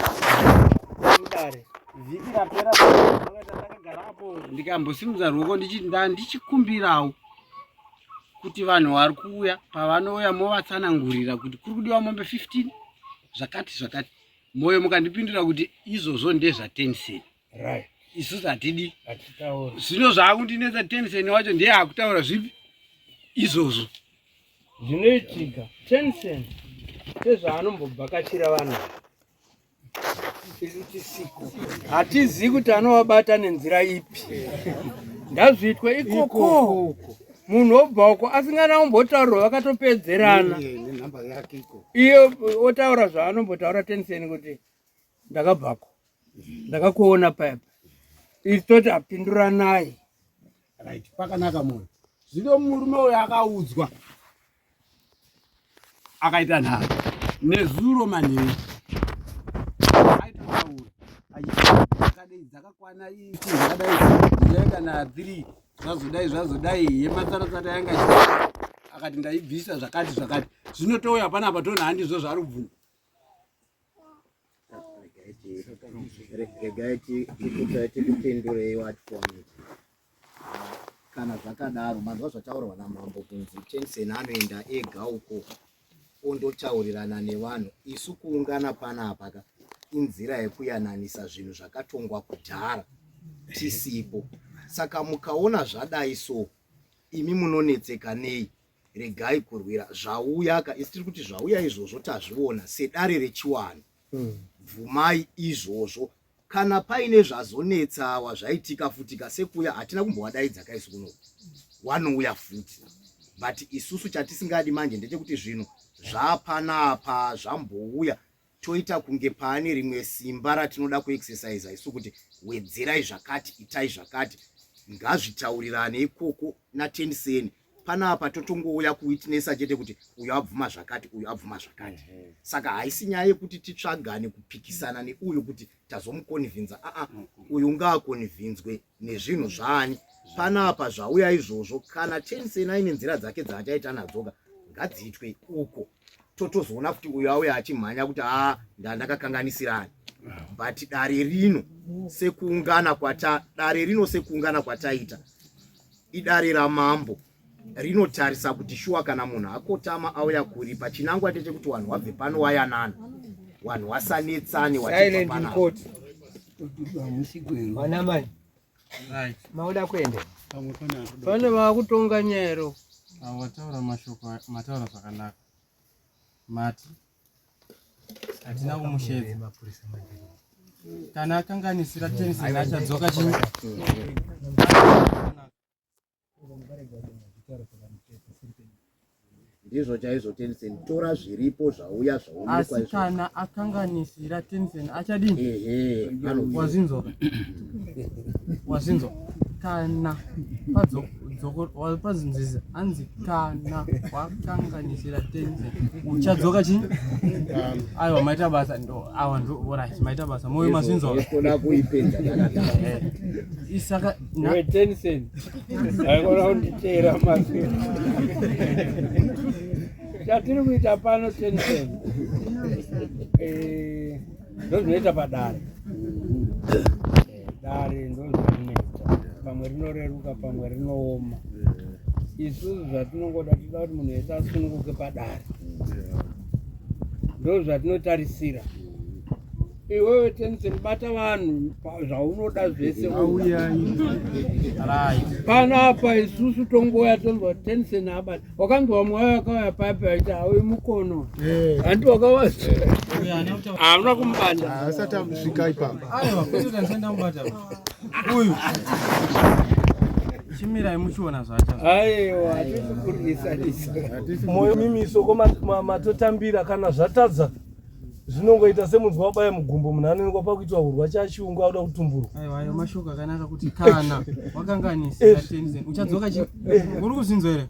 Dare. Vhiki rapera takagara apo ndikambosimudza ruoko ndichiti ndichikumbirawo kuti vanhu vari kuuya pavanouya movatsanangurira kuti kuri kudiwa mombe 15 zvakati zvakati. Moyo mukandipindura kuti izvozvo ndezvaTensen. Right. Isusu hatidi. Hatitauri. Zvino zvaakundinetsa Tensen wacho ndiye akutaura zvipi izvozvo. Zvinoitika Tensen sezvaanombobvakachira vanhu isu tisiko, hatizivi kuti anovabata nenzira ipi. Ndazviitwe ikoko, munhu obva uko asingana kumbotaurirwa, vakatopedzerana nenhamba yake iko. Iye otaura zvaanombotaura Tensen kuti ndakabvako ndakakuona paya isu toti apinduranai. Right, pakanaka moyo. Zvino murume uyo akaudzwa akaita nharo nezuro manheru aitotaura achiti dzakakwana iti zvakadai zvakadai kana 3 zvazodai zvazodai yematsaratsara yanga akati ndaibvisa zvakati zvakati. Zvino touya panapa toona handizvo zvaari kubvuma. Regai tikupindurei what for it. Kana zvakadaro, manzwa zvataurwa namambo kunzi Tensen anoenda ega uko ondotaurirana nevanhu. Isu kuungana panapa ka inzira yekuyananisa zvinhu zvakatongwa kudhara tisipo. Saka mukaona zvadai so, imi munonetseka nei? Regai kurwira zvauya ka. Isi tiri kuti zvauya izvozvo tazviona sedare rechiwani. Bvumai izvozvo. Kana paine zvazonetsawa zvaitika futika sekuya, hatina kumbovadaidza kaisu kuno, wanouya futi. But isusu chatisingadi manje ndechekuti zvinhu zvapanapa zvambouya toita kunge paane rimwe simba ratinoda kuexercise isu kuti wedzerai zvakati, itai zvakati. Ngazvitaurirane ikoko naTenseni. Panapa totongouya kuwitnessa chete kuti uyu abvuma zvakati, uyu abvuma zvakati. Saka haisi nyaya yekuti titsvagane kupikisana neuyu kuti tazomukonivhinza. Aa, uyu ngaakonivhinzwe nezvinhu zvaani panapa zvauya izvozvo. Kana Tensen aine nzira dzake dzaachaita nadzoka, ngadziitwe uko, totozoona kuti uyu auya achimhanya kuti aa ndandakakanganisirani. But dare rino sekuungana kwata dare rino sekuungana kwataita idare ramambo rinotarisa kuti shuwa kana munhu akotama auya kuripa, chinangwa ndechekuti vanhu wabve pano wayanana, vanhu wasanetsane. Silent in court. Vana mai mauda kuende pane vakutonga nyero. Wataura mashoko, mataura zvakanaka. Mati hatina kumushedza, kana akanganisira Tensen achadzoka chii? Ndizvo chaizvo Tensen, tora zviripo zvauya zvaonekwa. Asi kana akanganisira Tensen achadini? Ehe. Wazinzwa, wazinzwa. Kana pazinzisa hanzi kana wakanganisira Tensen uchadzoka chii? Aiwa, maita basa. Ndo awa ndo orit, maita basa moyo, mazinzwa. Kuda kuipedza takadaro. Isaka Iwe Tensen, aikona kunditeera mazwi. Chatiri kuita pano Tensen, ndozvinoita padare. Dare ndozvarinoita, pamwe rinoreruka, pamwe rinooma. Isusu zvatinongoda, tinoda kuti munhu wese asununguke padare, ndo zvatinotarisira. Iwewe Tensen bata vanhu zvaunoda zvese. Panapa isusu tongoya tonzwa Tensen abata. Wakanzwa vamwe vayo vakauya papi vaiti hauyi mukono. Hanti wakawazwa. Hamuna kumubata. Asati asvika ipapo. Aiwa, kwete kuti andisati ndamubata. Uyu. Chimirai muchiona zvacho. Aiwa, hatisi kurwisanisa. Moyo mimiso ko matotambira kana zvatadza zvinongoita semunzwa wabaya mugumbo munhu anoonekwa pakuitwa hurwa chachiungu auda kutumburwa. Aiwa, ayo mashoko akanaka kuti kana wakanganisa eh. Tensen uchadzoka chi eh. uri kuzvinzwa here?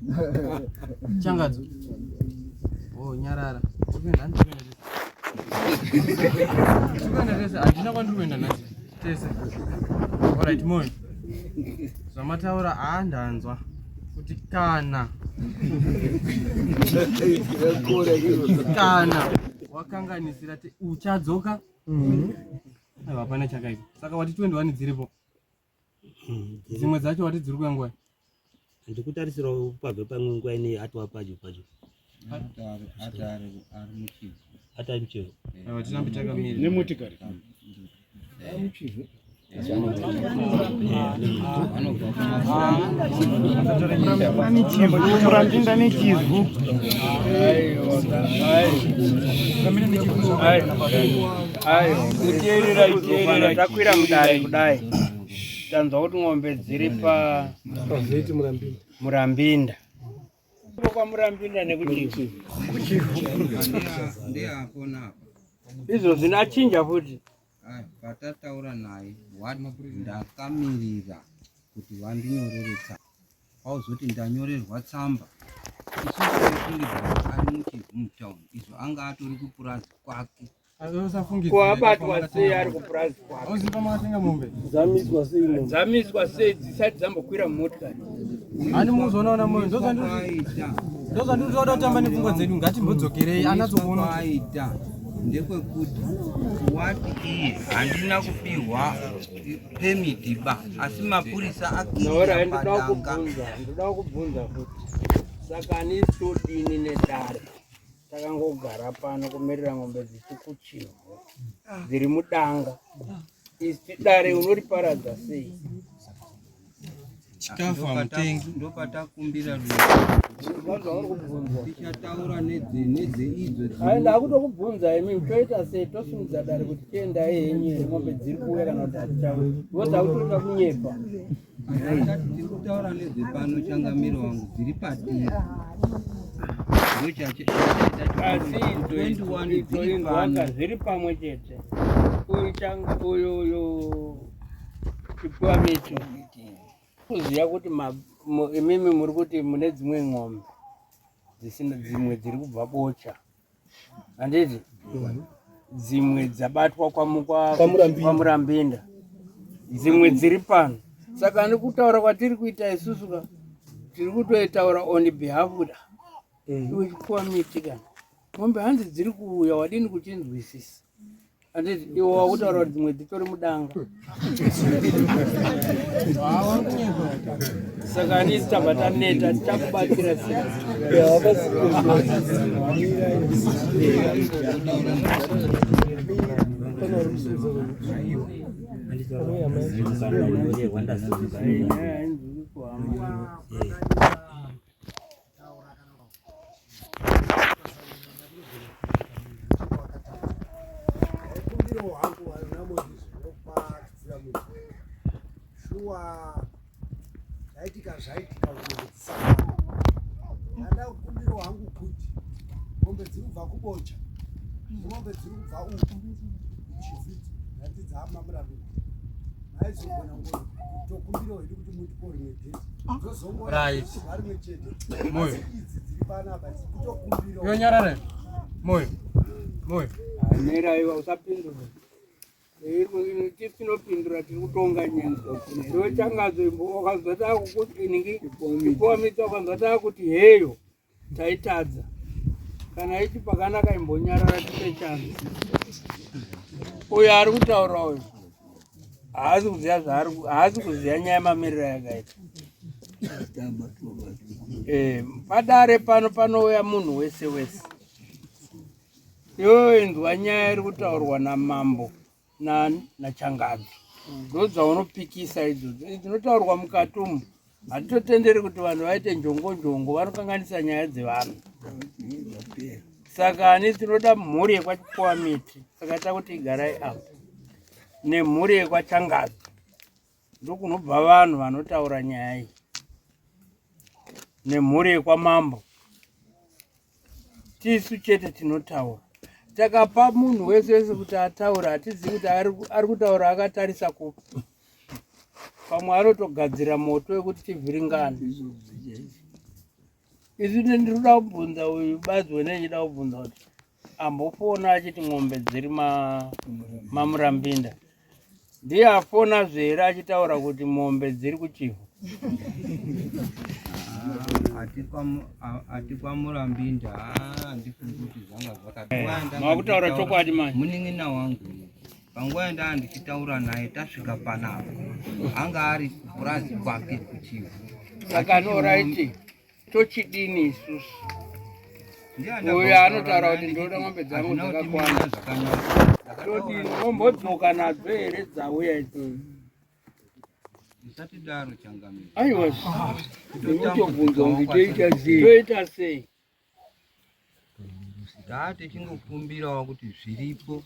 Changadzo. Oh, nyarara. Ukuenda handikuenda tese. Tikuenda tese handina kwandiri kuenda nhasi. Tese. Alright, moyo. Zvamataura haa ndanzwa kuti kana kana wakanganisira uchadzoka mhm. aiwa hapana chakaipa saka wati 21 dziripo dzimwe dzacho wati dziri kuya nguwai ndikutarisira pabve pamwe nguva ine atova padyo padyo atari muchivhu aiwa tirambe takamira nemotikari Murambinda nechivhu. Kuteerera teerera takwira mudare kudai tanzwa kuti ng'ombe dziri pa Murambinda. Kwamurambinda nekuti izvo zvinachinja futi. Patataura naye ndakamirira kuti vandinyorere tsamba kwauzoti ndanyorerwa tsamba isusu taifungidzira kuti ari muchivhu mutown izvo anga atori kupurazi kwake. Kuabatwa sei ari kupurazi kwake? Dzamiswa sei mombe? Dzamiswa sei dzisati dzambokwira mumotikari? Ani muzoona moyo ndozvandiri toda kutamba nepfungwa dzedu ngatimbodzokerei anatsokuona aita ndekwekuti wati iye handina kupihwa pemiti ba asi mapurisa akira padanga. Ndoda kubvunza futi saka ani todini nedare takangogara pano kumirira ng'ombe dzichikuchihwa dziri mudanga isi dare unoriparadza sei Chikafu hamutengi. Ndopatakumbira tichataura nedzeidzo. Ayi ndakutokubvunza imi toita sei tosimudza dare kuti tiendai henyu here mombe dziri kuuya kana kuti hadzichauya because akutoita kunyepa. Tiri kutaura nedzepano changamiro wangu dziri patiri. Asi idzo idzo inzwaka zviri pamwe chete. Uyu changa uyu uyu Chipiwa miti kuziva kuti imimi muri kuti mune dzimwe ng'ombe dzisina dzimwe dziri kubva bocha handiti dzimwe dzabatwa kwamurambinda dzimwe dziri pano saka nekutaura kwatiri kuita isusu ka tiri kutoitaura on behalf kuti iwe chipiwa miti kana mombe hanzi dziri kuuya wadini kuchinzwisisa Handiti iwe wakutaura kuti dzimwe dzitori mudanga. Saka handisi tabva taneta tichakubatsira sei? Kumbiro hangu vanamozisi zvinopatsira munhu shuwa zvaitika zvaitika mombe dzisakwana ndada kukumbiro hangu kuti mombe dziri kubva kubocha mombe dziri kubva uku kuchivhu ndati dzaamamurarura maizogona ngoni tokumbirawo hedu kuti mutipo rimwe dheti dzozongoa rimwe chete Moyo. idzi dziri panapa kutokumbirawo Iwe nyarara. Moyo. Moyo. Mira iwe usapindura. Tinopindura tiri kutonga nyaya. Iwe changadzo wakanzwa takuti inenge ipowa miti wakanzwa takuti heyo. Taitadza. Kana ichi pakanaka imbonyarara tipe chance. Uyo ari kutaura uyu haasi kuziva zvaari haasi kuziva nyaya mamiriro yakaita. Eh, padare pano panouya munhu wese wese. Iwewe inzwa nyaya iri kutaurwa namambo. naChangadzo ndodzvaunopikisa idzodzo dzinotaurwa mukati umu hatitotenderi kuti vanhu vaite njongo njongo vanokanganisa nyaya dzevanhu saka ani tinoda mhuri yekwachipuwa miti saka takuti igarai apo nemhuri yekwachangadzo ndokunobva vanhu vanotaura nyaya iyi nemhuri yekwamambo tisu chete tinotaura takapa munhu wese wese kuti ataura hatizivi kuti ari kutaura akatarisa kupi pamwe anotogadzira moto wekuti tivhiringane isu ndiri kuda kubvunza uyu bazi wene ndichida kubvunza kuti ambofona achiti ng'ombe dziri mamurambinda ndiye afona zve here achitaura kuti mombe dziri kuchivhu ati kwamurambinda handifungi kuti zvanga zvakamaakutaura chokwadi manje munin'ina wangu panguva yandaa ndichitaura naye tasvika panapa anga ari kupurazi kwake kuchivhu saka noraiti tochidini isusu uyo anotaura kuti ndoda mombe dzangu dzakakwana todini mombodzoka nadzo here dzauya idzi musatidaro changamire aiwa ndinotobvunza kunzi toita sei toita sei taa tichingokumbirawo kuti zviripo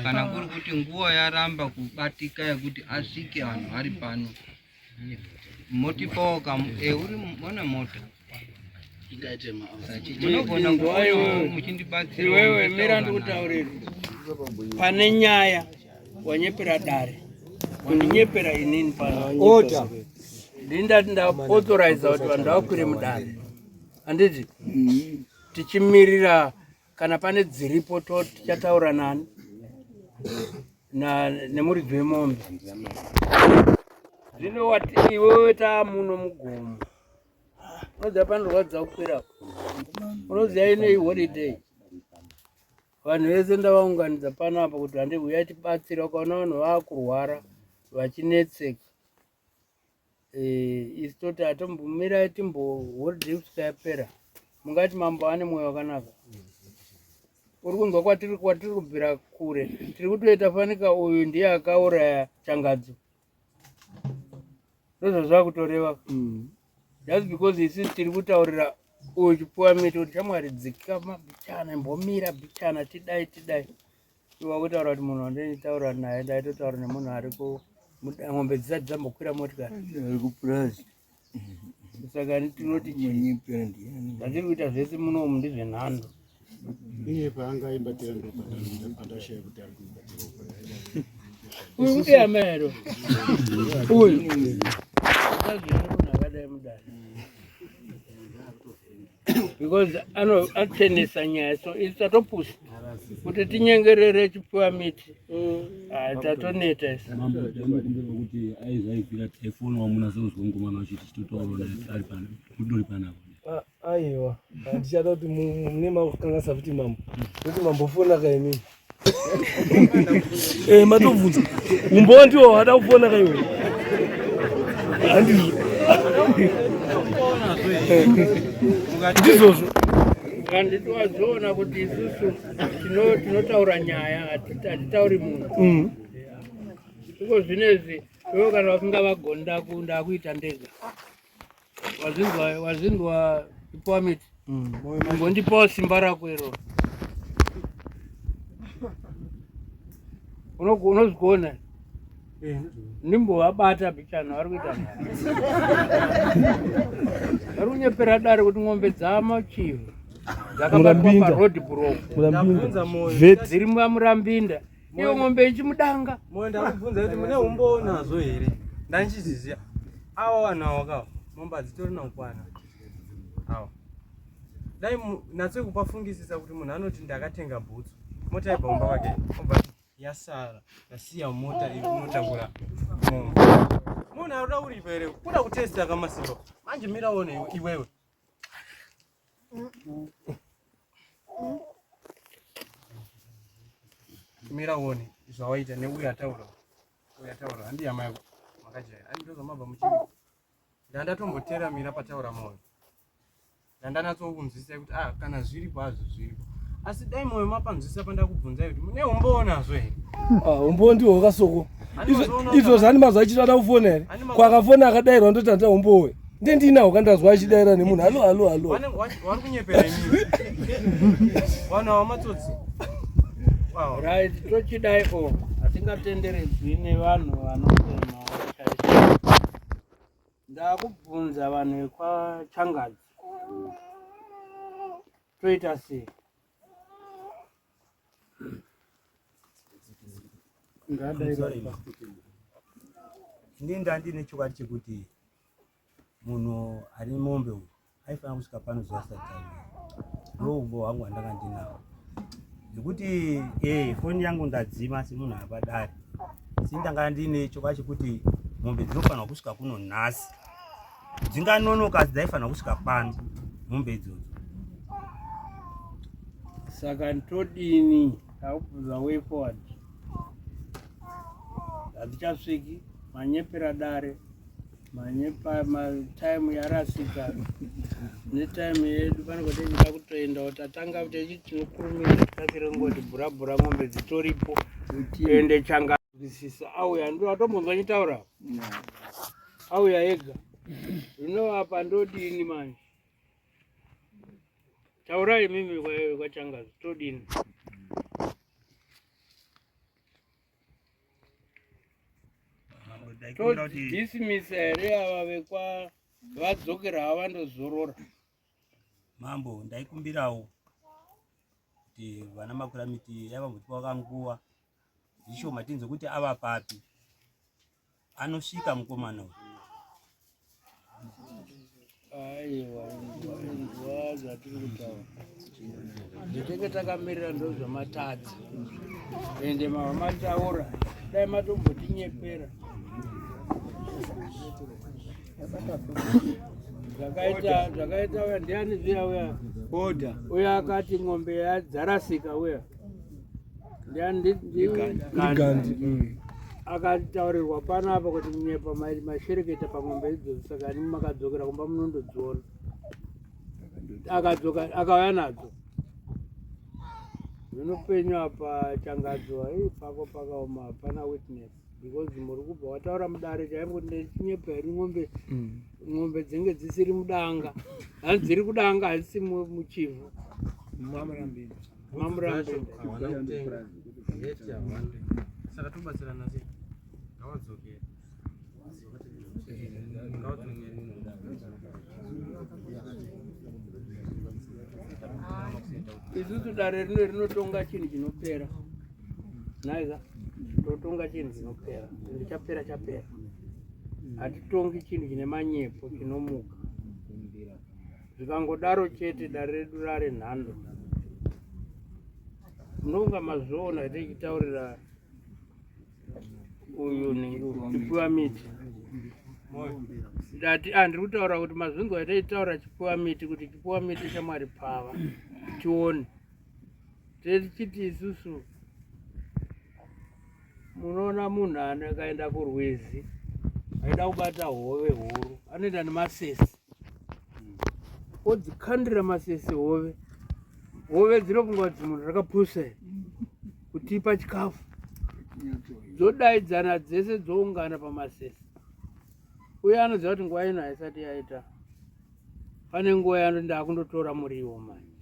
kana kuri kuti nguva yaramba kubatika yekuti asvike vanhu vari pano motipawo kam e uri mona mota munogona kuvawo muchindibatsira iwewe mira ndikutaurire pane nyaya wanyepera dare kundinyepera inini pano Order. ndini ndati ndaauthoriza kuti vanhu vakwire mudare handiti tichimirira kana pane dziripo to tichataura nani na nemuridzi wemombe zvino wati iwewe taamuno mugomo unoziva panorwadza kukwira unoziva inei holiday vanhu vese ndavaunganidza panapa kuti handi uya tibatsira ukaona vanhu vaakurwara vachinetseka Eh, isu toti atombomirai timbo holiday kusvika yapera mungati mambo ane mwoyo wakanaka uri kunzwa kwatiri kwatiri kubvira kure tiri kutoita fanika uyu ndiye akauraya changadzo ndozvazvava kutoreva just because isusu tiri kutaurira uyu chipuwa miti kuti shamwari dzikama bichana imbomira bichana tidai tidai iwa kutaura kuti munhu wandinotaura naye ndaitotaura nemunhu ari ku ng'ombe dzisati dzambokwira motikari ari kupurazi saka tinoti chii zvatiri kuita zvese munomu ndezvenhando iye paangaimbatira ndopandashaya kuti ari kuimbatira uyu kudeyama here uyu azvini munhu akadai mudare because anochenesa nyaya so isu tatopusa kuti tinyengerere chipiwa miti ah, tatoneta isu kuti aizaibvira taifona wamuna seuzwa mukomana wachiti chitotaura ari pano mudori panapa ah, aiwa handichada kuti mune makukanganisa futi mambo kuti mambofona kaimini Eh, matobvunza umbowo ndiwo wada kufona kaiwe handizvo ndizvozvo handiti wazoona kuti isusu tinotaura nyaya hatitauri munhu mm. iko zvinezvi ivo kana vasingavagoni ndakuita ndega Wazinzwa wazinzwa ipowa miti. Ngondipawo simba rako iro. Unozvigona. Ndimbovabata bichana vari kuita. Vari kunyepera dare kuti ng'ombe dzamachiva. Dzakabatwa paroad block. Dziri murambinda. Iyo ng'ombe ichimudanga. Moyo ndakubvunza kuti mune umbowo nazvo here? Ndandichiziziya. Awa vanhu awa kawa mombe hadzitorina kukwana. Awa. Dai natso kupafungisisa kuti munhu anoti ndakatenga bhutsu. Mota ibva kumba kwake. Obva yasara. Ndasiya mota inotakura mombe. Munhu arikuda kuripa here? Kuda kutesta kamasimba. Manje mira uone iwewe. Mira uone zvawaita neuyo ataura uyo ataura handi hama yako makajaira handi ndozvamabva muchii ndandatomboteramira pataura moyo ndandanatsokunzwisisa kuti ah kana zviripo hazvo zviripo Asi dai moyo mapanzwisisa pandakubvunzai kuti mune umbowo nazvo here? Ah, umbowo ndihwo wakasoko. Izvo zvani mazwa achiti ada kufona here? Kwakafona akadairwa ndoti handina umbowo. Ndendinawo kandazwa achidaira nemunhu. Halo halo halo. Vari kunyepera imi. Vanhu ava matsotsi. Right, tochidai o. Hatingatenderedzwi nevanhu vanotema chaizvo. Ndakubvunza vanhu vekwaChangadzi. Toita sei? Ini ndandine chokwadi chekuti munhu ari mombe uyu aifanira kusvika pano zuva risati ravira. Ndoumbo hwangu hwandanga ndinawo nekuti eh, foni yangu ndadzima semunhu apadare asi ndanga ndine chokwadi chekuti mombe dzinofanirwa kusvika kuno nhasi dzinganonoka asi dzaifanirwa kusvika pano mombe idzodzo. Saka todini? Takubvunza way forward. Hadzichasviki, manyepera dare, manyepa matime yarasika netime yedu panenge tichida kutoendawo tatanga tichiti tinokurumidza tikasire ngoti bhurabhura mombe dzitoripo ende changanisisa auya ndo atombonzwa chitaura auya ega zvino apa ndodini manje taurai mimi kwachangazi todini todismisa here ava vekwa vadzokera hava vandozorora mambo ndaikumbirawo kuti vana makuramiti yavambotipa kanguva zvishoma tinzwe kuti ava papi anosvika mukomana uyu aiwa inzwa zvatiri kutaura zvetenge takamirira ndo zvamatadza ende mava mataura dai matombotinyepera zvakaita zvakaita uya ndiani zviya uya boda uya akati ng'ombe yadzarasika uya Gandhi mm. Akataurirwa panapa kuti munyepa mashereketa pamombe idzodzo saka ani makadzokera kumba munondodziona akadzoka akauya nadzo zvinopenyu apa changadzo ai pako pakaoma hapana witness because muri kubva wataura mudare chaimo kuti ndichinyepa here ng'ombe mm. ng'ombe dzinge dzisiri mudanga hanzi dziri kudanga hadzisi muchivhu Saka tobatsirana sei? Ngawadzokere. Ngawadzokere. Isusu dare rino rinotonga chinhu chinopera. Naiza totonga chinhu chinopera. Chinhu chapera chapera. Hatitongi chinhu chine manyepo chinomuka. Zvikangodaro chete dare redu rare nhando. Munonga mazviona tichitaurira uyu chipiwa miti. Ndati ah, ndiri kutaura kuti mazvinzwa tichitaura chipiwa miti kuti chipiwa miti shamwari pava tione. Tichiti isusu Munoona munhu akaenda kurwizi aida kubata hove huru anoenda nemasese odzikandira masese hove hove dzinofunga kuti munhu rakapusa kutipa chikafu dzodaidzana dzese dzoungana pamasese uye anoziva kuti nguva ino haisati yaita pane nguva yanoti ndakundotora muriwo manje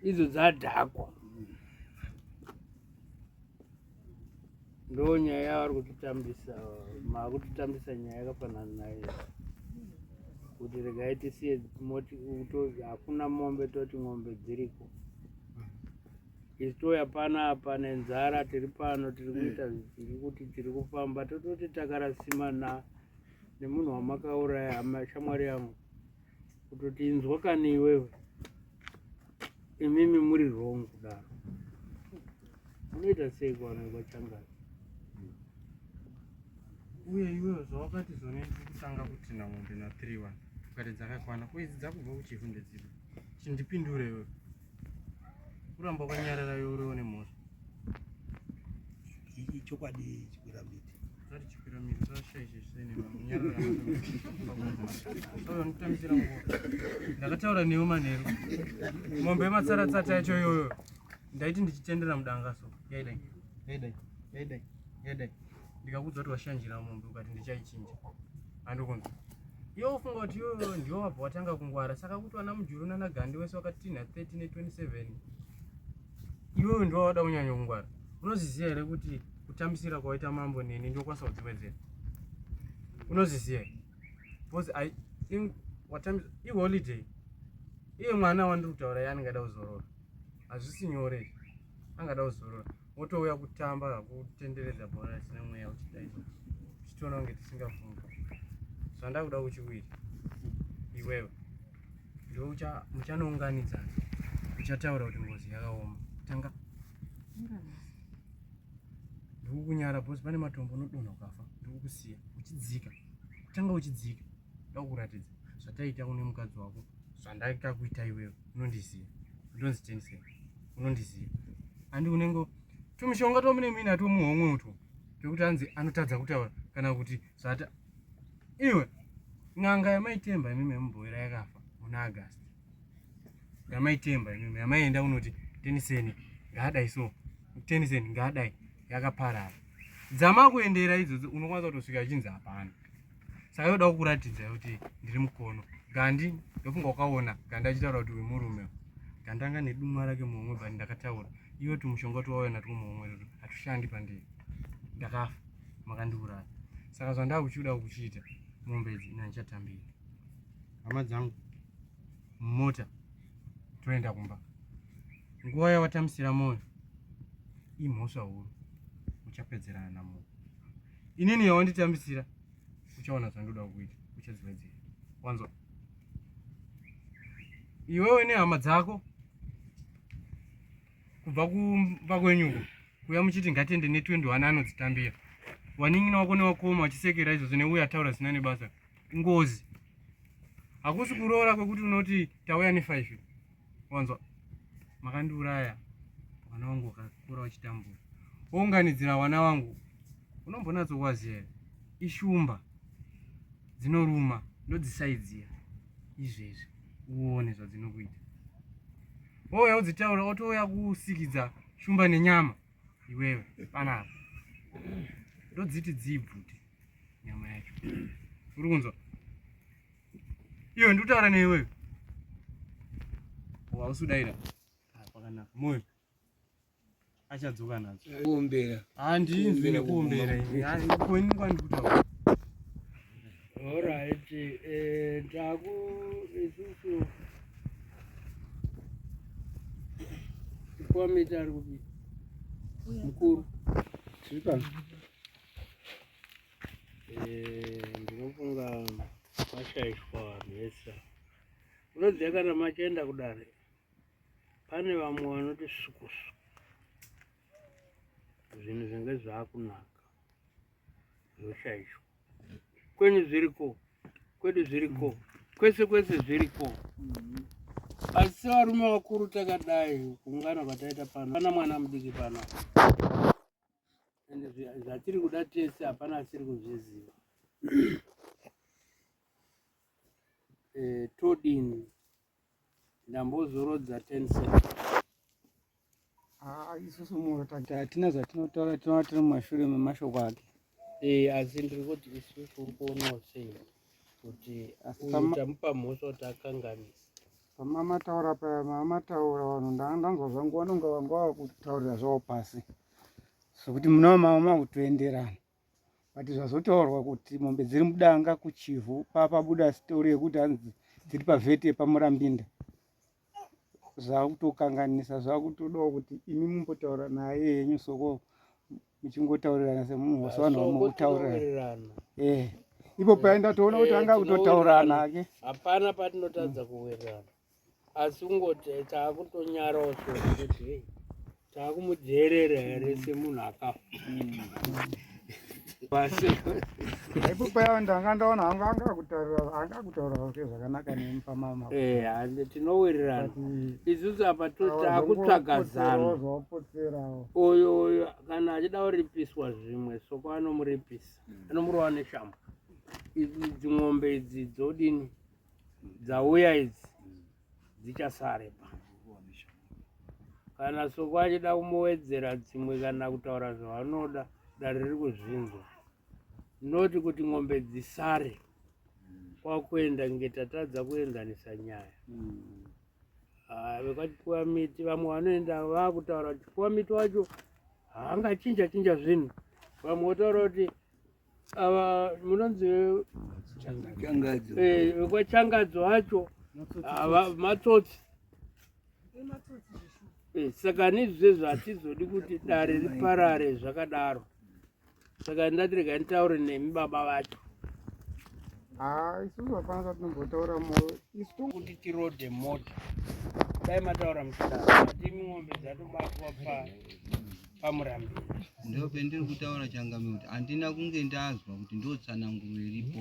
idzo dzadhakwa ndo nyaya yavari kutitambisa makutitambisa nyaya yakafanana nayo kuti regai tisiye moti hakuna mombe toti ng'ombe dziriko isu touya panapa nenzara tiri pano tiri kuita tiri kuti tiri kufamba tototi takarasima na nemunhu wamakauraya hama shamwari yangu kutoti inzwa kani iwewe imimi muri wrong kudaro unoita sei kuvanhu vekwachangani uye iwewe zvawakati zvone kutanga kutina mombe na 3 1 ukati dzakakwana ko idzi dzakubva kuchivhu ndedzipi chindipindure iwewe kuramba wakanyarara iwe uriwo nemhosva ichokwadi chikwira miti. Zati chikwira miri zvashaishe zvisene munyarara. Ndotambisira nguva. Ndakataura newe manheru. Mombe yematsaratsata yacho iyoyo. Ndaiti ndichitendera mudanga so. Yaidai. Yaidai. Yaidai. Yaidai. Ndikakuudza kuti washanjira mombe ukati ndichaichinja. Handikunzwa. Iwe ufunga kuti iwewe ndiwe wabva watanga kungwara saka kuti vana mujuru nana gandi wese wakatinha 30 ne 27 iwewe ndiwe wada kunyanya kungwara. Unozviziva here kuti kutambisira kwaita mambo neni ndokwanisa kudziwedzera unozviziva here because I think watambisa iholiday iye mwana wandiri kutaura iye anenge ada kuzorora hazvisi nyore izvi angada kuzorora wotouya kutamba kutenderedza bhora risina mweya uchidai uchitoona kunge tisingafungi zvandakuda kuchikuita iwewe ndiwe muchanounganidzana uchataura kuti ngozi yakaoma tanga ndikukunyara bhosi pane matombo unodonha ukafa ndikukusiya uchidzika tanga uchidzika ndakukuratidza zvataita kune mukadzi wako zvandakakuita iwewe unondiziva ndonzi tensen unondiziva andi unenge tumishonga twamune mine atwomuhomwe utwo twekuti anzi anotadza kutaura kana kuti zvata iwe n'anga yamaitemba imimi yamubhoera yakafa muna agasti yamaitemba imimi yamaienda kunoti teniseni ngaadai so teniseni ngaadai yakaparara dzamakuendera idzodzo unokwanisa kutosvika achinzi hapana saka yoda kukuratidza kuti ndiri mukono gandi ndofunga wakaona gandi achitaura kuti uyu murume gandi anga nedumwa rake muhomwe but ndakataura iwe tumushonga twauya natwo muhomwe toto hatushandi pandiri ndakafa makandiuraya saka zvandakuchiuda kuchiita mombe idzi ina ndichatambira hama dzangu mumota toenda kumba nguva yawatambisira moyo imhosva huru uchapedzerana namoyo inini yawanditambisira uchaona zvandoda kuita uchadziwedzera wanzwa iwewe nehama dzako kubva kumba kwenyuko kuya muchiti ngatiende ne21 anodzitambira wanin'ina wako newakoma wachisekera izvozvo neuyo ataura zina nebasa ngozi hakusi kuroora kwekuti unoti tauya ne5 wanzwa makandiuraya vana wangu wakakura vachitambura wounganidzira vana wangu unombonatsowaziva here ishumba dzinoruma ndodzisaidzira izvezvi uone zvadzinokuita wouya udzitaura otouya kusikidza shumba nenyama iwewe panapa ndodziti dziibvute nyama yacho uri kunzwa iwe ndikutaura neiwewe hausi kudaira ah, pakanaka moyo achadzoka nadzo kuombera handinzwi nekuombera ini kwandikutaura Alright, eh, taku isusu kwamita ari kupi mukuru tiri pano eh, ndinofunga mashaishwa vanhu vese unoziva kana machienda kudare pane vamwe vanoti sukusuku zvinhu zvinge zvaakunaka zvoshaishwa kwenyu zviriko kwedu zviriko kwese kwese zviriko asi sevarume vakuru takadai kuungana kwataita pano pana mwana mudiki pano ende zvatiri kuda tese hapana asiri kuzviziva eh, todini ndambozorodza tensen Ah, isusu murota hatina zvatinotaura tinova tiri mumashure memashoko ake eh, asi ndiri kuti isusu uri kuonawo sei kuti uyu tamupa mhosva kuti akanganisa pamamataura paya mamataura vanhu ndanga ndanzwa zvangu vanonga vanga vakutaurira zvavo pasi zvekuti munova mava makutoenderana but zvazotaurwa kuti mombe dziri mudanga kuchivhu papabuda story yekuti hanzi dziri pavhete pamurambinda zvakutokanganisa zvakutodawo kuti imi mumbotaura naye henyu soko muchingotaurirana semunhu wose vanhu vamukutaurirana eh ipo paenda toona kuti anga kutotaurana ake hapana patinotadza kuwirirana asi kungoti taakutonyarawo so kuti hei taakumudzerera here semunhu akafa basi. Ipo paya ndanga ndaona hangu anga akutaura anga akutaura zvake zvakanaka nemi pamama. Eh, hande tinowirirana. Isusu apa takutsvaga zano. Zvawapotserawo. Uyu uyu kana achida kuripiswa zvimwe soko anomuripisa. Anomurova neshambo. Idzi dzimombe idzi dzodini? Dzauya idzi dzichasare pa. Kana soko achida kumuwedzera dzimwe kana kutaura zvavanoda dare riri kuzvinzwa. Not kuti ng'ombe dzisare kwakuenda nge tatadza kuenzanisa nyaya. Ah, vekwachipuwa miti vamwe vanoenda vakutaura kuti chipuwa miti wacho haangachinja chinja zvinhu. Vamwe votaura kuti ava munonzi Changadzo. Eh, vekwachangadzo vacho ava matsotsi. Eh, saka nizvezvo hatizodi kuti dare riparare zvakadaro. Saka ndati rega nditaure nemi baba vacho. Ah, isusu hapana chatinombotaura moyo. Isu kuti tirodhe mota. Dai mataura muchidaro. Timi ng'ombe dzatobatwa pa pamurambi. Ndopendiri kutaura changamire kuti handina kunge ndazwa kuti ndotsananguro iripo.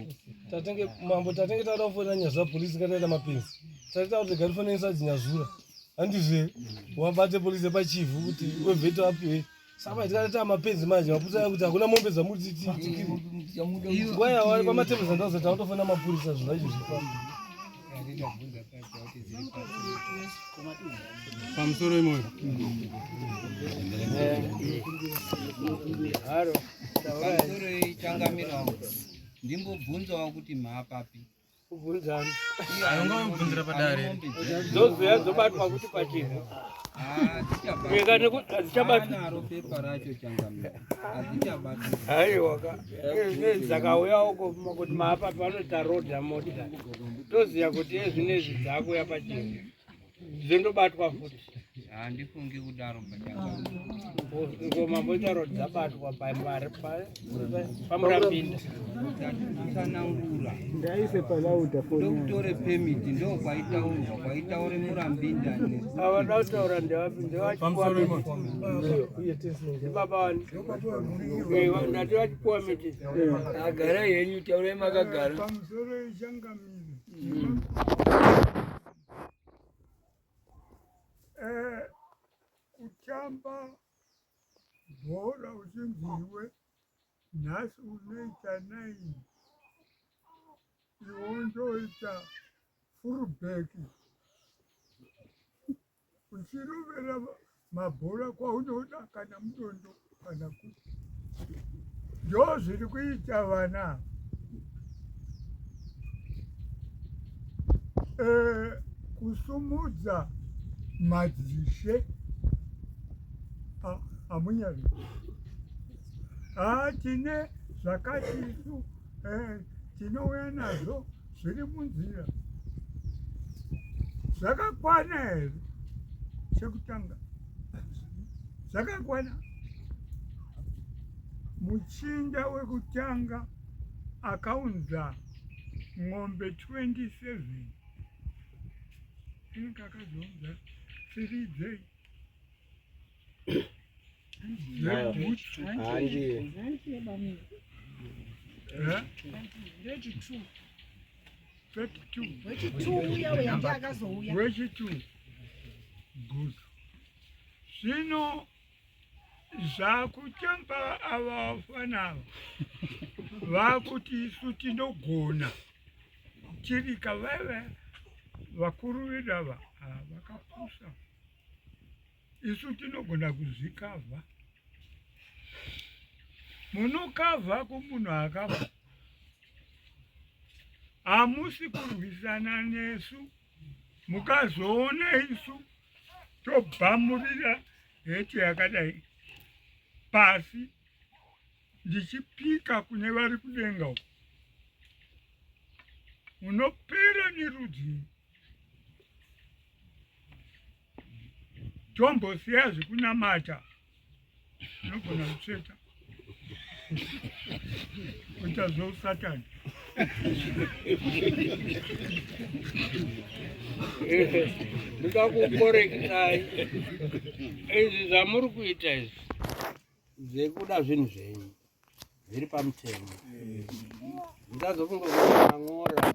Tatenge mambo tatenge tauda kufonera Nyazura polisi ngataita mapenzi. Tateta kuti garifonera sadzi Nyazura. Handizve wabate polisi yepachivhu kuti wevheto apiwe. Saka tikataita mapenzi manje mapurisa aya kuti hakuna mombe dzamuti tikiri. Nguva yawa pamatembe zandazo takutofonera mapurisa zvinhu zvacho zvifambe. Pamusoro imoyo. Haro. Pamusoro changamire wangu ndimbobvunzawo kuti maapapi. Kubvunzani. Haungabvunzira padare. Dzozoya dzobatwa kuti pachivhu. Nyika nekuti hadzichabatwi. Naro pepa racho changamire. Hadzichabatwi. Haiwa ka. Dzakauya uko kuti maapapi vanoti tarodha mota. Toziya kuti ezvinezvi dzakuya pachivhu. Dzindobatwa futi. Handifungi kudaro pachangamire. Ngoma mboita dzabatwa pamurambinda. Tsanangura. Ndaise palauda foni. Ndokutore permit ndokwaitaurwa kwaitaure murambinda ne Ava da kutaura ndevapi Pamusoro imoyo. ndevachipuwa baba wani. Eh, ndati vachipuwa miti. Agarai henyu taurai makagara. Pamusoro ichangamire. Eh, kutamba bhora uchinzi iwe nhasi unoita nine iwe undoita fullback uchirovera mabhora kwaunoda kana mudondo kana kuti ndo zviri kuita vana eh, kusumudza madzishe hamunyavi ah, tine zvakati isu eh, tinouya nazvo zviri munzira zvakakwana here chekutanga zvakakwana muchinda wekutanga akaunza ng'ombe 27 inenge akazounza tsiridzei Handiye. Wechitu. Good. Zvino zvakutamba ava vafana ava vakuti isu tinogona tirika vaiva vakuru vedu ava ah, vakapusa isu tinogona kuzvikavha munokavha kumunhu akafa hamusi kurwisana nesu mukazoona isu tobhamurira heti yakadai pasi ndichipika kune vari kudenga uko unopera nerudzi tombosiya zvekunamata unogona kutsveta kuita zveusatani Ndoda kukorekitai izvi zvamuri kuita izvi zvekuda zvinhu zvenyu. Zviri pamutemo. Ndingazofunga kuti man'ora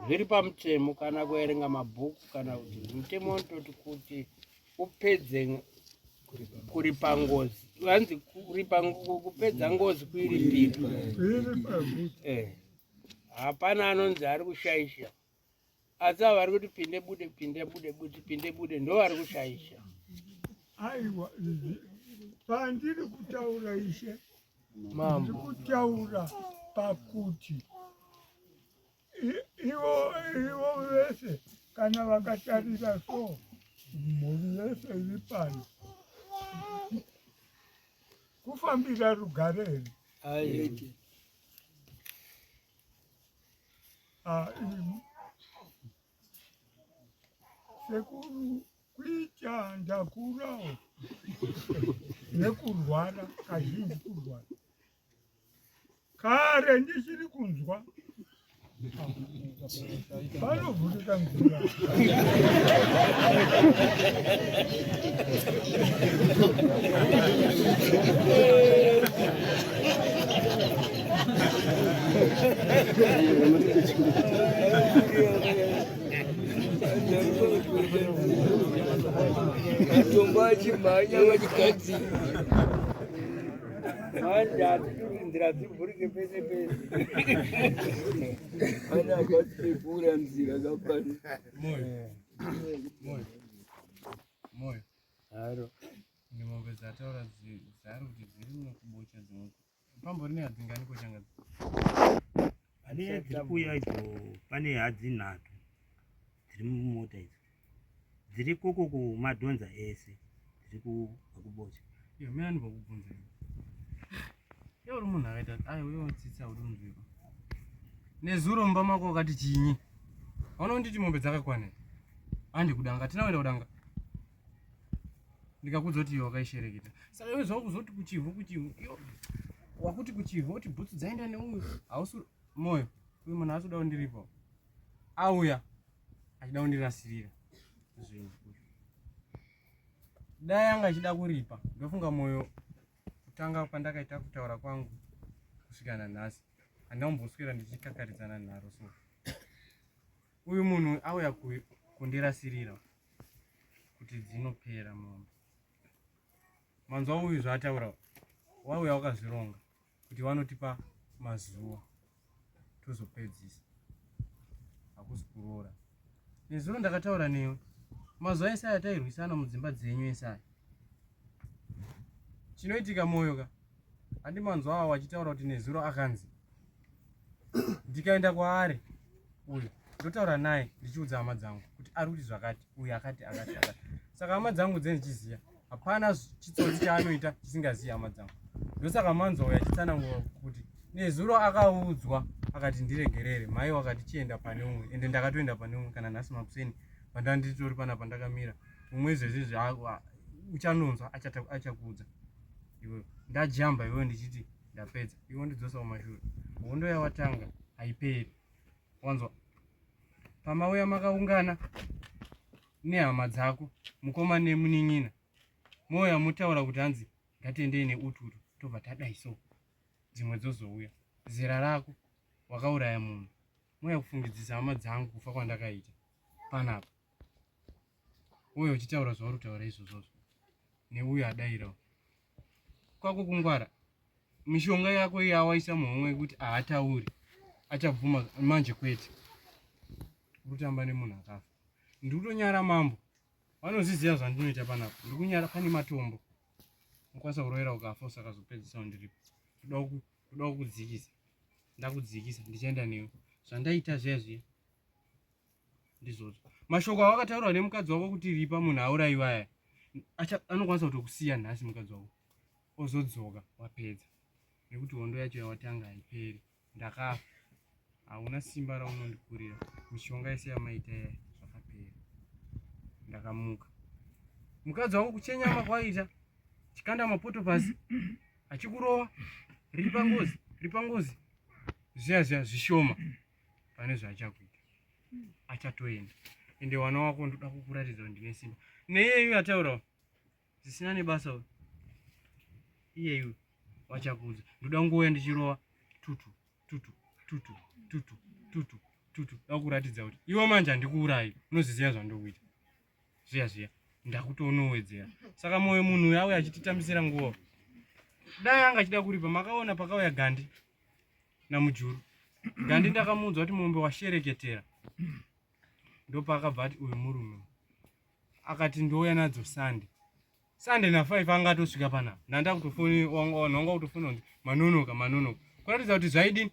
zviri pamutemo kana kuverenga mabhuku kana kuti mutemo unototi kuti upedze kuripa ngozi vanzi kuripa kupedza ngozi kuiripira eh. Hapana anonzi ari kushaisha asi ava vari kuti pinde bude pinde bude bude pinde bude ndo vari kushaisha. Aiwa, pandiri kutaura ishe, ndiri kutaura pakuti ivo ivo vese kana vakatarira so mhuri yese iri pano kufambira rugare here? Ah, sekuru kuita ndakurawo nekurwara kazhinji kurwara kare ndichiri kunzwa panovhurika nzira Matombo achimhanya vachigadzira manje hatidi kuti nzira dzivhurike pese pese ana akatipura nzira kapano moyo moyo moyo haro nemombe dzataura dzaari kuti dziri mukubocha dzimwe Pambori nehadzi ngani kochangadzi? Pane dziri kuuya idzo pane hadzi nhatu dziri mumota idzo dziri koko kumadhonza ese dziri kubva kubocha. Iyo mina ndibva kubvunza iwe. Iwe uri munhu akaita ayi uyo tsitsi haudi kunzwikwa. Nezuro mumba mako wakati chinyi? Hauna kunditi mombe dzakakwana here? Handi kudanga, hatina kuenda kudanga. Ndikakuudza kuti iwe wakaishereketa. Saka iwe zvakuzoti kuchivhu kuchivhu. Iwe wakuti kuchivhu kuti bhutsu dzaenda neuyu. Hausi moyo. Uyu munhu haasi kuda kundiripa. Auya achida kundirasirira zvinhu uyu. Dai anga achida kuripa ndofunga moyo kutanga kwandakaita kutaura kwangu kusvika nanhasi handina kumboswera ndichikakaridzana nharo so uyu munhu auya kundirasirira kuti dzinopera mombe manzwa uyu zvaataura wauya wakazvironga kuti vanotipa mazuva tozopedzisa hakuzi kuroora nezuro ndakataura newe mazuva ese aya tairwisana mudzimba dzenyu ese aya chinoitika moyo ka handi manzwa awo achitaura kuti nezuro akanzi ndikaenda kwaari uyu ndotaura naye ndichiudza hama dzangu kuti ari kuti zvakati uyu akati akati akati saka hama dzangu dze ndichiziva hapana chitsotsi chaanoita chisingazivi hama dzangu ndosaka manzwa uyu achitsanangura kuti nezuro akaudzwa akati ndiregerere mai wakati chienda pane umwe ende ndakatoenda pane umwe kana nhasi makuseni pandanditori panapa ndakamira umwe izvezvi uchanonzwa achakuudza iwewe ndajamba iwewe ndichiti ndapedza iwe wondidzosa kumashure hondo yawatanga haiperi wanzwa pamauya makaungana nehama dzako mukoma nemunin'ina mouya motaura kuti hanzi ngatiendei neututu tobva tadai so dzimwe dzozouya zera rako wakauraya munhu mouya kufungidzisa hama dzangu kufa kwandakaita panapa uye uchitaura zvauri kutaura izvozvozvo neuyo adairawo kwako kungwara mishonga yako iya waisa muhomwe yekuti haatauri achabvuma manje kwete urikutamba nemunhu akafa ndikutonyara mambo vanozviziva zvandinoita panapa ndikunyara pane matombo unokwanisa kurovera ukafa usakazopedzisa ndiripo ndoda kukudzikisa ndakudzikisa ndichaenda newe zvandaita zviya zviya ndizvozvo mashoko awakataurwa nemukadzi wako kuti ripa munhu auraiwa aya anokwanisa kutokusiya nhasi mukadzi wako ozodzoka wapedza nekuti hondo yacho yawatanga haiperi ndakafa hauna simba raunondikurira mishonga yese yamaita yaya zvakapera ndakamuka mukadzi wako kuchenyama kwaita chikanda mapoto pasi achikurova ripa ngozi ripa ngozi zviya zviya zvishoma pane zvaachakuita achatoenda ende wana wako ndoda kukuratidza kuti ndine simba neiyeyu ataurawo zvisina nebasa uyu iyeyu Vachakuudza. Ndoda kungouya ndichirova tutu tutu tutu tutu tutu tutu. Ndakuratidza kuti iwe manje handikuurayi, unoziziva zvandokuita. Zviya zviya ndakutonowedzera. Saka moyo munhu uyu auya achititambisira nguva. Dai anga achida kuripa makaona pakauya Gandi naMujuru. Gandi ndakamuudza kuti mombe washereketera. Ndopaakabva ati uyu murume. Akati ndouya nadzo Sunday. Sunday na 5 anga atosvika panapa. Ndanda kutofoni wanga wanga kutofona kunzi manonoka manonoka. Kuratidza kuti zvaidini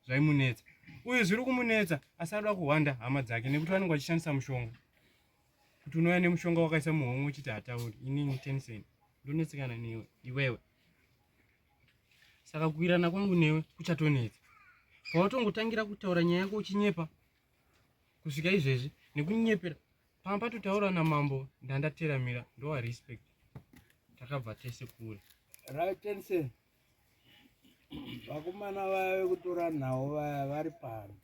zvaimunetsa. Uyu zviri kumunetsa asi anoda kuhwanda hama dzake nekuti vanenge vachishandisa mushonga. Kuti unouya nemushonga wakaisa muhomwe uchiti hatauri. Inini Tensen ndonetsekana newe iwewe. Saka kuwirana kwangu newe kuchatonetsa. Pawatongotangira kutaura nyaya yako uchinyepa kusvika izvezvi nekunyepera pamba patotaura namambo ndandateramira ndowa respect takabva tese kure. Right Tensen. Vakomana vaya vekutora nhau vaya vari pano.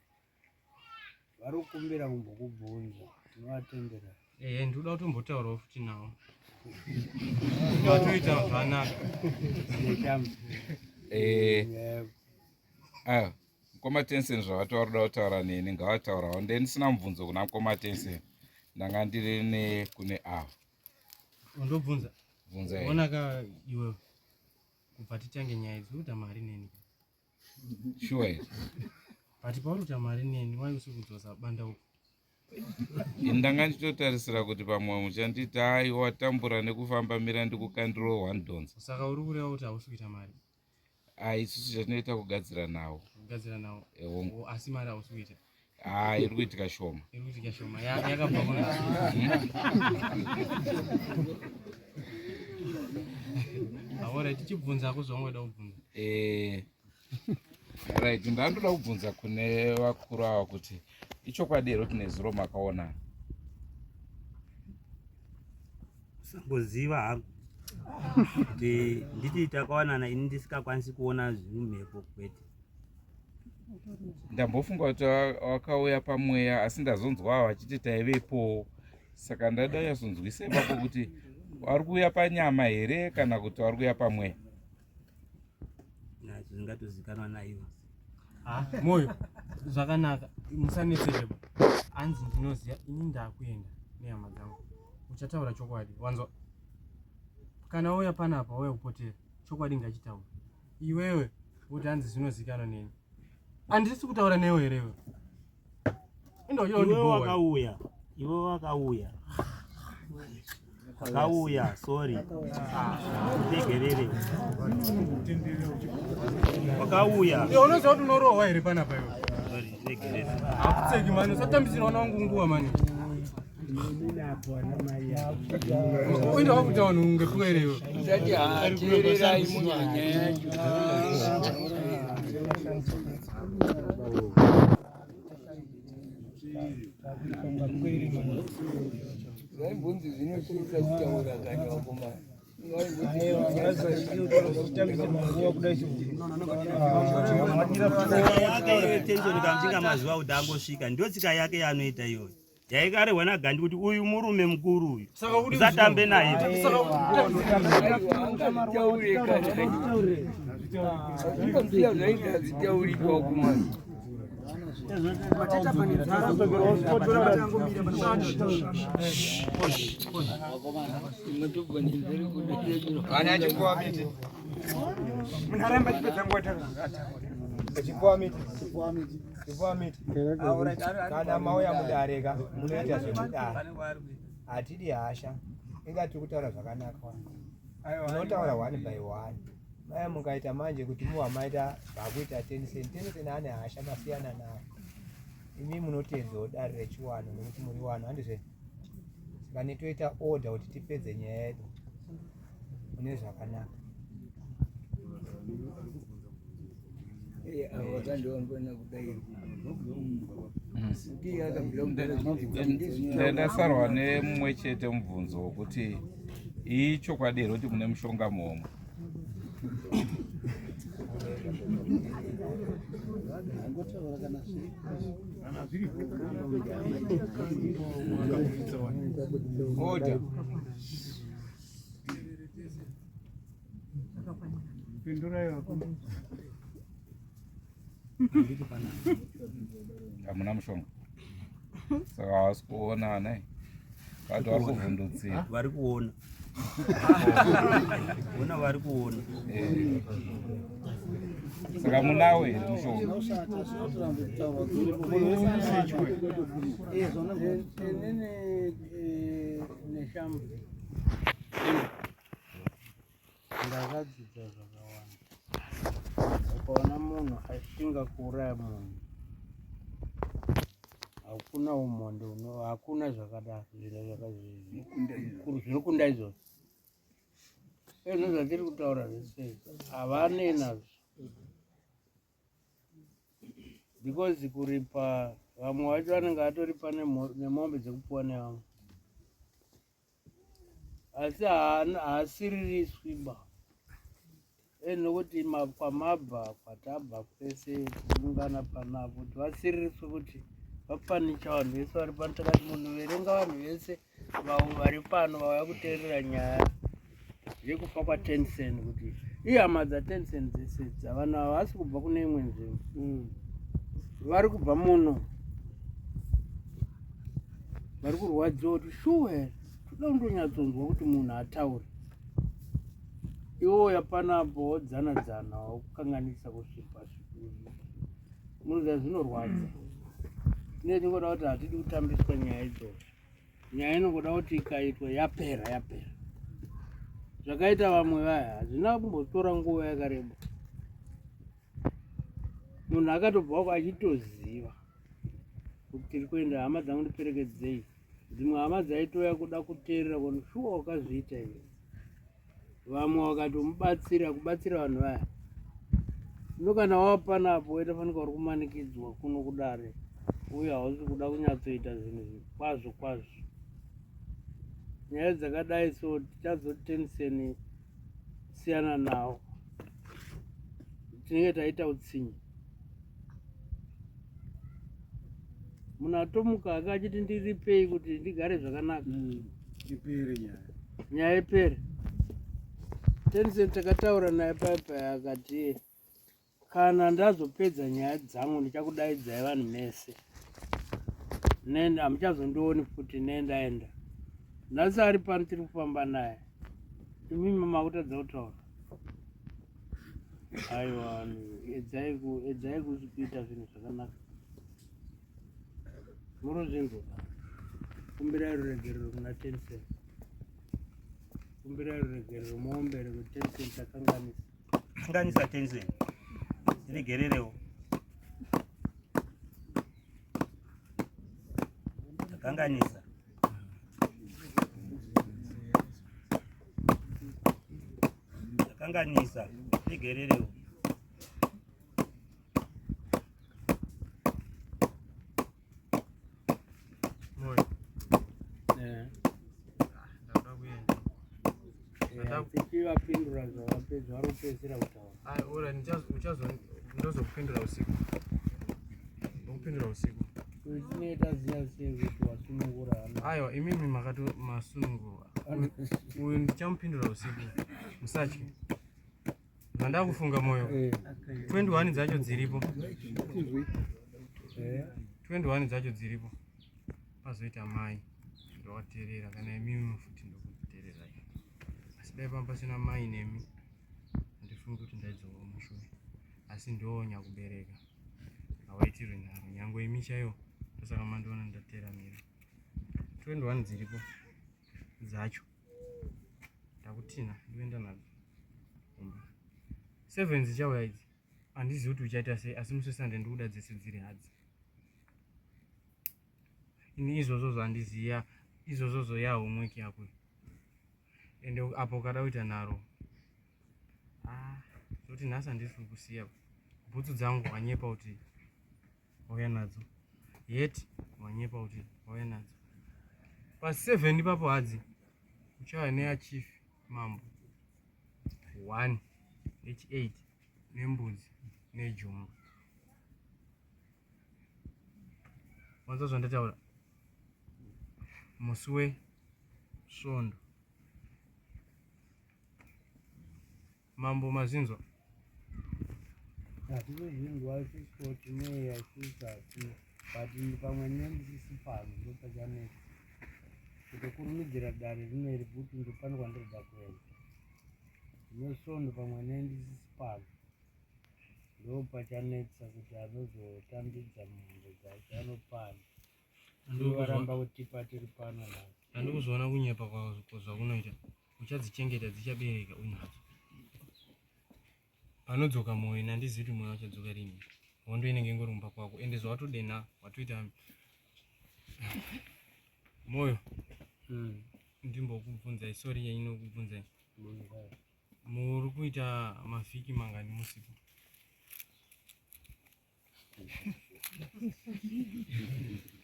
Vari kukumbira kumbokubvunza. Tinovatendera. Ehe ndikuda kutombotaurawo futi nawo. Vatoita zvakanaka. Eh. Ah, mukoma Tensen zvavati vari kuda kutaura neni ngavataurawo. Nde ndisina mubvunzo kuna mukoma Tensen. Ndanga ndiri ne kune ava. Undobvunza. Bvunza. Ona ka iwe kubva titange nyaya idzi uda mari neni. Sure here? But pauri kuita mari neni why usi kudzosa banda uko? Ndanga ndichitotarisira kuti pamwe muchanditi aiwa watambura nekufamba mira ndikukandirawo one donza. Saka uri kureva kuti hausi kuita mari? Ah, isusu chatinoita kugadzira nawo. Kugadzira nawo. Ehongu. Oh, asi mari hausi kuita? Ah, iri kuitika shoma. Iri kuitika shoma. Yakabva kuna. Alright, tichibvunza hako zvaungoda kubvunza. Eh. Right, ndandoda kubvunza kune vakuru ava kuti ichokwadi here kuti nezuro makaonana? Kusangoziva hangu kuti nditi takawanana ini ndisikakwanisi kuona zviri mumhepo kwete. Ndambofunga kuti wakauya pamweya asi ndazonzwa vachiti taivepowo saka ndada nyasonzwisa ipapo kuti vari kuuya panyama here kana kuti vari kuuya pamweya. Zvingatozikanwa naivo. Ah, moyo zvakanaka musanetseke ba hanzi ndinoziva ini ndakuenda nehama dzangu uchataura chokwadi wanzwa kana wauya panapa wauya kupotera chokwadi ngachitaura iwewe kuti hanzi zvinozikanwa neni handisi kutaura newe here iwe Iwe wakauya, iwe wakauya, wakauya, sorry, tegerere, wakauya. Iwe unoziva kuti unorohwa here panapa iwe? Sorry, tegerere. Hakutseki mani, usatambisira vana vangu nguva mani. Uenda wakuita vanhu unge pwere iwe. Usati hateererai munyanya yacho. Zvaimbonzi zvinosvitsa kutaura kani vakomana. Tsika yake iyoyo tension kamchinga mazuva kuti angosvika ndio tsika yake yaanoita iyoyo yaikarehwa nagandi kuti uyu murume mukuru uyu usatambe naye Kana mauya mudare ka munoita zvemudare, hatidi hasha, inga tiri kutaura zvakanaka, munotaura one by one. Maya mukaita manje kuti muwa maita zvakuita Tensen, Tensen ane hasha masiyana naye. Imi munotedzawo dare rechiwano nekuti muri wano handizve? Saka nitoita order kuti tipedze nyaya yedu mune zvakanaka. Ndasarwa nemumwe chete mubvunzo wokuti ichokwadi here kuti mune mushonga muhomwe? Order. Pindurai vakuru. Hamuna mushonga. Saka havasi kuona nai. Vati vari kuvhundutsira. Vari kuona. Ona vari kuona. Eh. Saka munawo here mushonga? Inini eh, neshamba ndakadzidza zvakawanda. Ukaona munhu ashinga kuuraya munhu hakuna umhondi hakuna zvakadaro zvinokunda izvozvo. Ezvo zvatiri kutaura zvese izvi havanei nazvo because kuripa vamwe vacho vanenge vatoripa nemombe dzekupiwa nevamwe asi haasiririswi ba e nokuti kwamabva kwatabva kwese kuungana panapo kuti vasiririswe kuti vapanicha vanhu vese vari pano takati munhu verenga vanhu vese vavo vari pano vauya kuteerera nyaya yekufa kwatensen kuti ihama dzatensen dzese dzavanhu ava havasi kubva kune imwe nzvimbo mm. vari kubva muno vari kurwadziwa kuti shuwa here toda kundonyatsonzwa kuti munhu ataure iwoya panapo wodzana dzana wakukanganisa kusvipa munoziva zvinorwadza tine tingoda kuti hatidi kutambiswa nyaya idzodzo nyaya inongoda kuti ikaitwa yapera yapera zvakaita vamwe vaya hazvina kumbotora nguva yakareba munhu akatobva wako achitoziva kuti tiri kuenda hama dzangu ndiperekedzei dzimwe hama dzaitouya kuda kuteerera kuti shuwa wakazviita iwe vamwe vakatomubatsira kubatsira vanhu vaya ino kana wava panapo woita fanika uri kumanikidzwa kuno kudare uye hausi kuda kunyatsoita zvinhu kwazvo kwazvo nyaya dzakadai so tichazotenseni siyana nawo tinenge taita utsinye munhu atomuka ake achiti ndiripei kuti ndigare zvakanaka mm, ipere nyaya nyaya ipere Tensen takataura naye paya paya akati kana ndazopedza nyaya dzangu ndichakudaidzai vanhu mese nenda hamuchazondioni futi nendaenda nhasi ari pano tiri kufamba naye imimi makutadza kutaura aiwa edzai edzai kuita zvinhu zvakanaka murozvinzwa kumbirai ruregerero kuna tensen kumbirai ruregerero muombere kuti tensen takanganisa kanganisa tensen regererewo takanganisa Takanganisa, tigererewo. Moyo. Eh. Ndakuda kuenda. Tichivapindura zvavapedza vari kupedzisira kutaura. Ai, ora uchazo ndozokupindura usiku. Ndokupindura usiku. Tinenge taziva sei kuti wasunungura hama? Aiwa, imimi makato masunungurwa. Uyu ndichamupindura usiku. Musatye. Zvandakufunga moyo. 21 dzacho dziripo. 21 dzacho dziripo. Pazoita mai ndovateerera kana imimi futi ndokuteererai. Asi dai pamba pasina mai nemi handifungi kuti ndaidzoka kumashure. Asi ndoo nyakubereka. hawaitirwe nharo nyange imi chaiwo ndosaka mandiona ndateramira 21 dziripo dzacho ndakutina ndoenda nadzo kumba 7 dzichauya idzi handizivi kuti uchaita sei asi musi wesande ndikuda dzese dziri hadzi ini izvozvo zvandiziya izvozvozvo ya homework yako ende apo ukada kuita nharo ah, zvoti nhasi handisi kukusiya bhutsu dzangu wanyepa kuti wauya nadzo yet wanyepa kuti wauya nadzo pa7 ipapo hadzi uchauya neyachief mambo 1 nechi8 nembudzi nejongwe wanzwa zvandataura musi wesvondo mambo mazvinzwa Hatizozvinzwa isusu tinei isusu hatina but pamwe nendisisi pano ndopachanetsa kutokurumidzira dare rino iri kuti ndopano kwandirida kuenda zvino svondo pamwe nendisisi pano ndopachanetsa kuti anozotambidza mombe dzacho anopana varamba kutipa tiri pano nhasi. Handikuzviona kunyepa zvakunoita uchadzichengeta dzichabereka uinadzo panodzoka moyo nandizivi kuti moyo uchadzoka rini hondo inenge ingori mumba kwako ende zvawatodenha watoita moyo hmm. ndimbokubvunzai sorry yainokubvunzai muri kuita mavhiki mangani musipo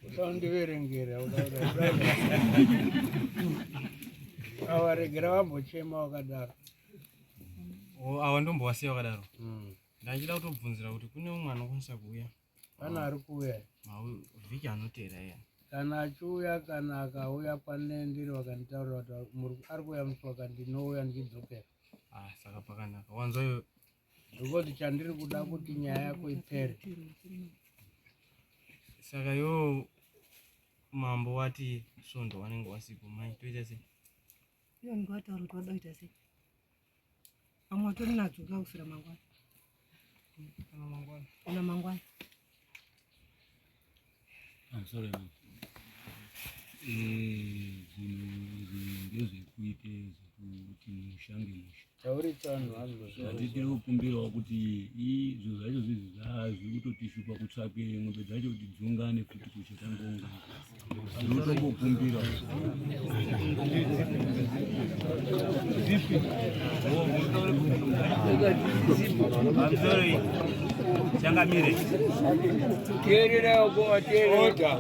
Usandiverengera awaregera vambochema wakadaro. Awa ndombowasiya wakadaro. Hmm. Ndachida kutobvunzira kuti kune umwe anokwanisa kuuya. Pana ari kuuya. Vhiki anoteera iya. Kana achiuya kana akauya pane ndiri vakanditaurira kuti ari kuuya musi wakati ndinouya ndichidzokera. Ah, saka pakanaka. Wanzwa iwe Because chandiri kuda kuti nyaya yako ipere. Saka yo mambo wati svondo wanenge wasipo mai toita sei? Iyo ndingataura kuti wada kuita sei? Vamwe vatori nadzo kuda kusira mangwana. Kana mangwana. Kana mangwana. I'm sorry ma'am. Eh, zvinhu ndezvekuite zvekuti musha ngemusha. Tiri kukumbirawo kuti zvinhu zvacho zvizi zvazviri kutotishupa kutsvake mombe dzacho kuti dziungane futi kusha tangoungana. Tiri kutombokumbira. Pamusoro changamire. Teerera uko wateerera.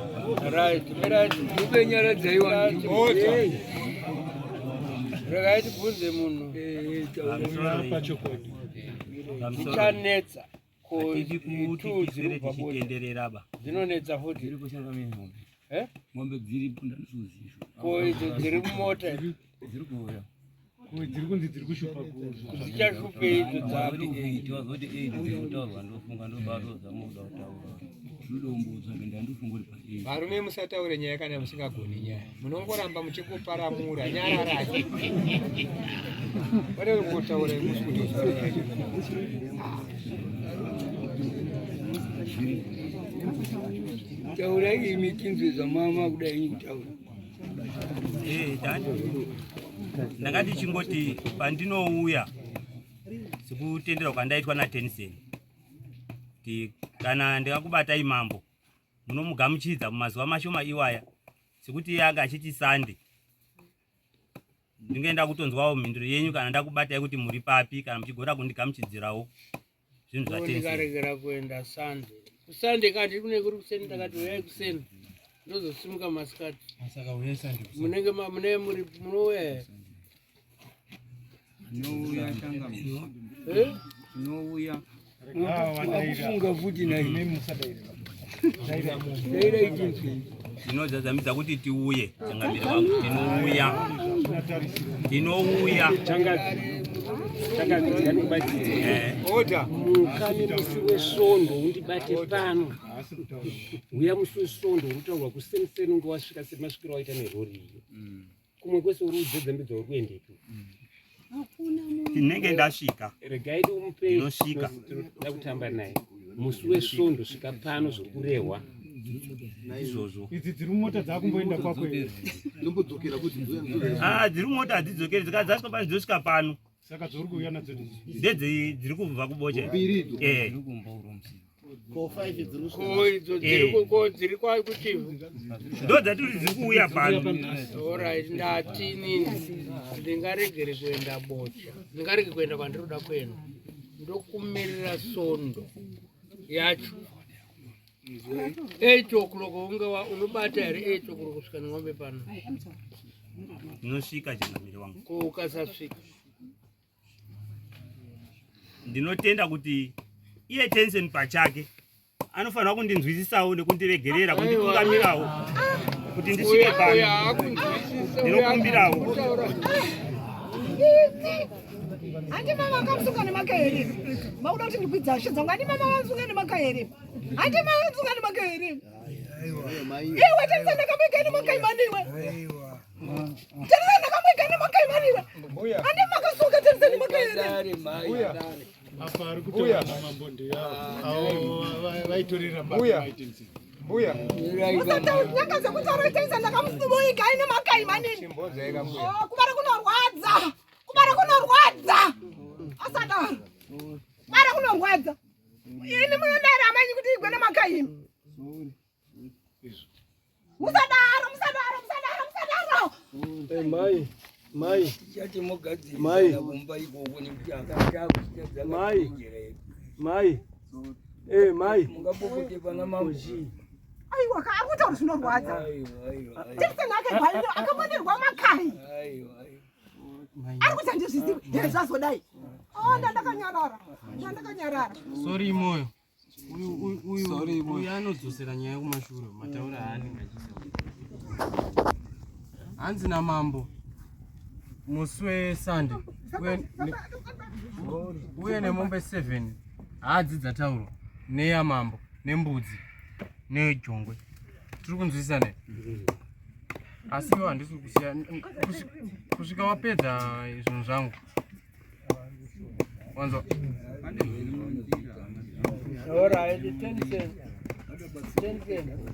Right, mirai tipe nyaradzai wanhu. Order. Regai tibvunze munhu. Pachokwadi. Zvichanetsa. Hatidi kuti tiswere tichitenderera ba. Dzinonetsa futi. Eh? Mombe dziripo ndandizozizvo. Ko idzo dziri mumota dziri kuuya. Dziri kunzi dziri kushupa dzichashupei idzo dzapi? Wazoti eight dziri kutaurwa ndofunga ndobatozama kuda kutaura. Zvinodombotsvake ndandifunga kuti pa eight. Varume musataure nyaya kana musingagoni nyaya. Munongoramba muchingoparamura nyararai. Pane kutaura musi kuti usaure nyaya. Taurai imi tinzwe zvamama kudai inyi kutaura. Eh, ndanga ndichingoti pandinouya sekutenderwa kwandaitwa naTensen kuti kana ndikakubatai mambo munomugamuchidza mumazuva mashoma iwaya sekuti iye anga achiti Sunday ndinge ndakutonzwawo mhinduro yenyu kana ndakubatai kuti muri papi kana muchigona kundigamuchidzirawo zvinhu zvatenzi ndikaregera kuenda Sunday kuSunday kandi kune kuri kuseni ndakati uyai kuseni ndozosimuka masikati saka uyai Sunday munenge mune muri munouya here Tinouya changamire. Eh? Tinouya. Akufunga futi naye. Daira ichinzwi. Ndinodzadzamidza kuti tiuye changamire wangu tinouya tinouya Order. Mukani musi wesvondo undibate pano. Uya musi wesvondo urikutaurwa kuseniseni unge wasvika semasvikiro waita nerori iyo. Kumwe kwese uri udzedzembedza uri kuendepi? Ndinenge ndasvika. Regai ndimupe Ndinosvika. Tinoda kutamba naye. Musi wesvondo svika pano zviri kurehwa. Izvozvo. Idzi dziri mumota dzakumboenda kwako here? Ndombodzokera kuti Ah, dziri mumota hadzidzokeri dzikati dzasvika pano dzosvika pano. Saka dzauri kuuya nadzo ndidzi. Ndedze dziri kubva kubocha. Mbiri idzo. Eh. Ko idzo dziri ku- ko dziri kwa kuchivhu. Ndo dzatiri dziri kuuya pano. Alright, ndati inini ndingaregere kuenda bocha. Ndingarege kuenda kwandiri kuda kuenda. Ndokumirira sondo yacho. 8 o'clock unge unobata here 8 o'clock kusvika neng'ombe pano? Ndinosvika changamire wangu. Ko ukasasvika? Ndinotenda kuti iye Tensen pachake anofanira kundinzwisisawo nekundiregerera kunditungamirawo kuti ndisvike pano. Ndinokumbirawo. Handi mama akamusunga nemaka here? Makuda kuti ndikwidza hasha dzangu. Handi mama vamusunga nemaka here? Handi mama vamusunga nemaka here? Iwe tarisa ndakamuiga nemaka imani iwe. Tarisa ndakamuiga nemaka imani iwe. Handi makasunga tarisa nemaka here? Apa ari kutaura namambo ndeyavo vaitorera Mbuya. Mbuya. Musatanyanga dzekutaura tarisa ndakamuiga nemaka imani. Oh, kubara kunorwadza. Kubara kunorwadza. Asadaro. Kubara kunorwadza. Ini munodaro amanyi kuti igwe nemakaimi. Musadaro, musadaro, musadaro, musadaro. Hey, mai, mai. Tichati mugadzirisa Mai. kumba ikoko nekuti akatakuchitadza Mai. Mai. Eh, mai. Mungapopote pana mambo. Aiwa, ka akutaura zvinorwadza. Jackson akagwaira akabonerwa makai. Ari kuti handizvizivi. Here zvazodai. Oh, ndandakanyarara. Ndandakanyarara. Sorry moyo. Uyu uyu uyu uyu anodzosera nyaya kumashure mataura aanenge achiita. Hanzi namambo musi weSunday uye ne- uye nemombe 7 hadzi dzataurwa neyamambo nembudzi nejongwe tiri kunzwisisa ne asi iwo handisi kusiya kusvika wapedza zvinhu zvangu wanzwa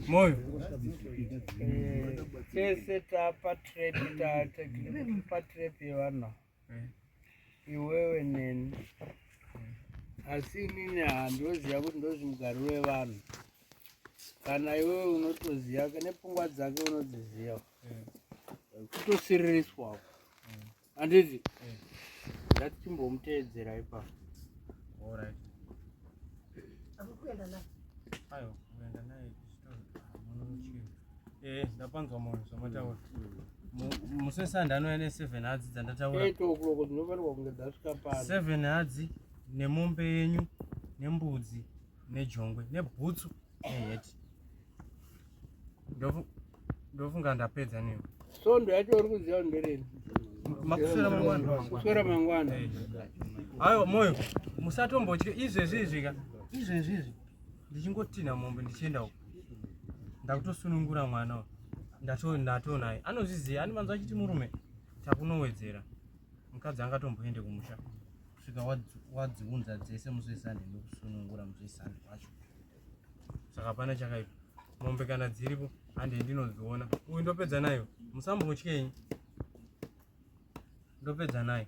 moyo tese tapa trap pa trap yevanhu iwewe neni asi inini handoziva kuti ndozvimugariro wevanhu kana iwewe unotoziva nepfungwa dzake unodziziva kutosiririswa handiti ngatichimbomuteedzera ipapo aiwa kuenda naye eh ndapanzwa moyo zvamataura musi wesande anouya ne7 hadzi dzandataura 8 o'clock dzinofanirwa kunge dzasvika pano 7 hadzi nemombe yenyu nembudzi nejongwe nebhutsu neheti ndofunga ndapedza newe sondo yacho uri kuziva ndereni makuswera mangwana kuswera mangwana aiwa moyo musatombotye izvezvi izvi ka izvezvi izvi ndichingotinha mombe ndichienda uko ndakutosunungura mwana uyu ndatonaye anozviziva anovanza achiti murume takunowedzera mukadzi angatomboende kumusha kusvika wadziunza dzese musi wesande ndokusunungura musi wesande wacho saka hapana chakaipa mombe kana dziripo hande ndinodziona uyu ndopedza nayo musambotyenyi ndopedza nayo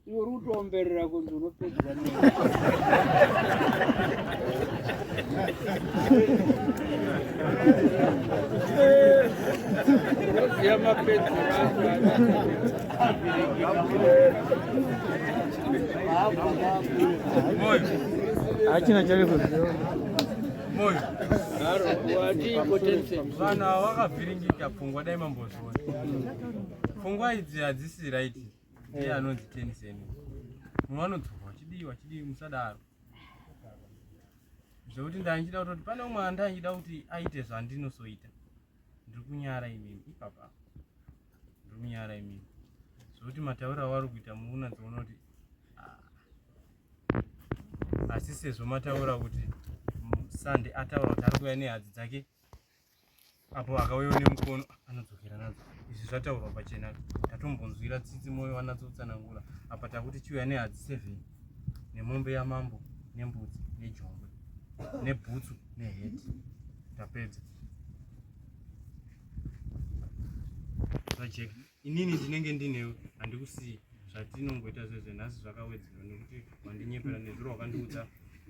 iwe uri kutoomberera kunzi unopedza nei unoziva mapedzero Hachina Moyo. Vanhu ava vakavhiringika pfungwa dai mambozviona. Pfungwa idzi hadzisi right. Ndiye anonzi Tensen. Mumwe anodzoka achidii achidii musadaro. Zvekuti ndandichida kutoti pane umwe andandichida kuti aite zvandinosoita. Ndiri kunyara imimi ipapa. Ndiri kunyara imimi. Zvekuti matauriro awari kuita muunatsoona kuti ah. Asi sezvo mataura kuti Sunday ataura kuti ari kuuya nehadzi dzake apo akauyawo nemukono anodzokera nadzo izvi zvataurwa pachena tatombonzwira tsitsi moyo wanatsotsanangura apa takuti chiuya nehadzi seven nemombe yamambo nembudzi nejongwe nebhutsu neheti tapedza zvajeka inini ndinenge ndinewe handikusiyi zvatinongoita zvezve nhasi zvakawedzerwa nekuti wandinyepera nezuro wakandiudza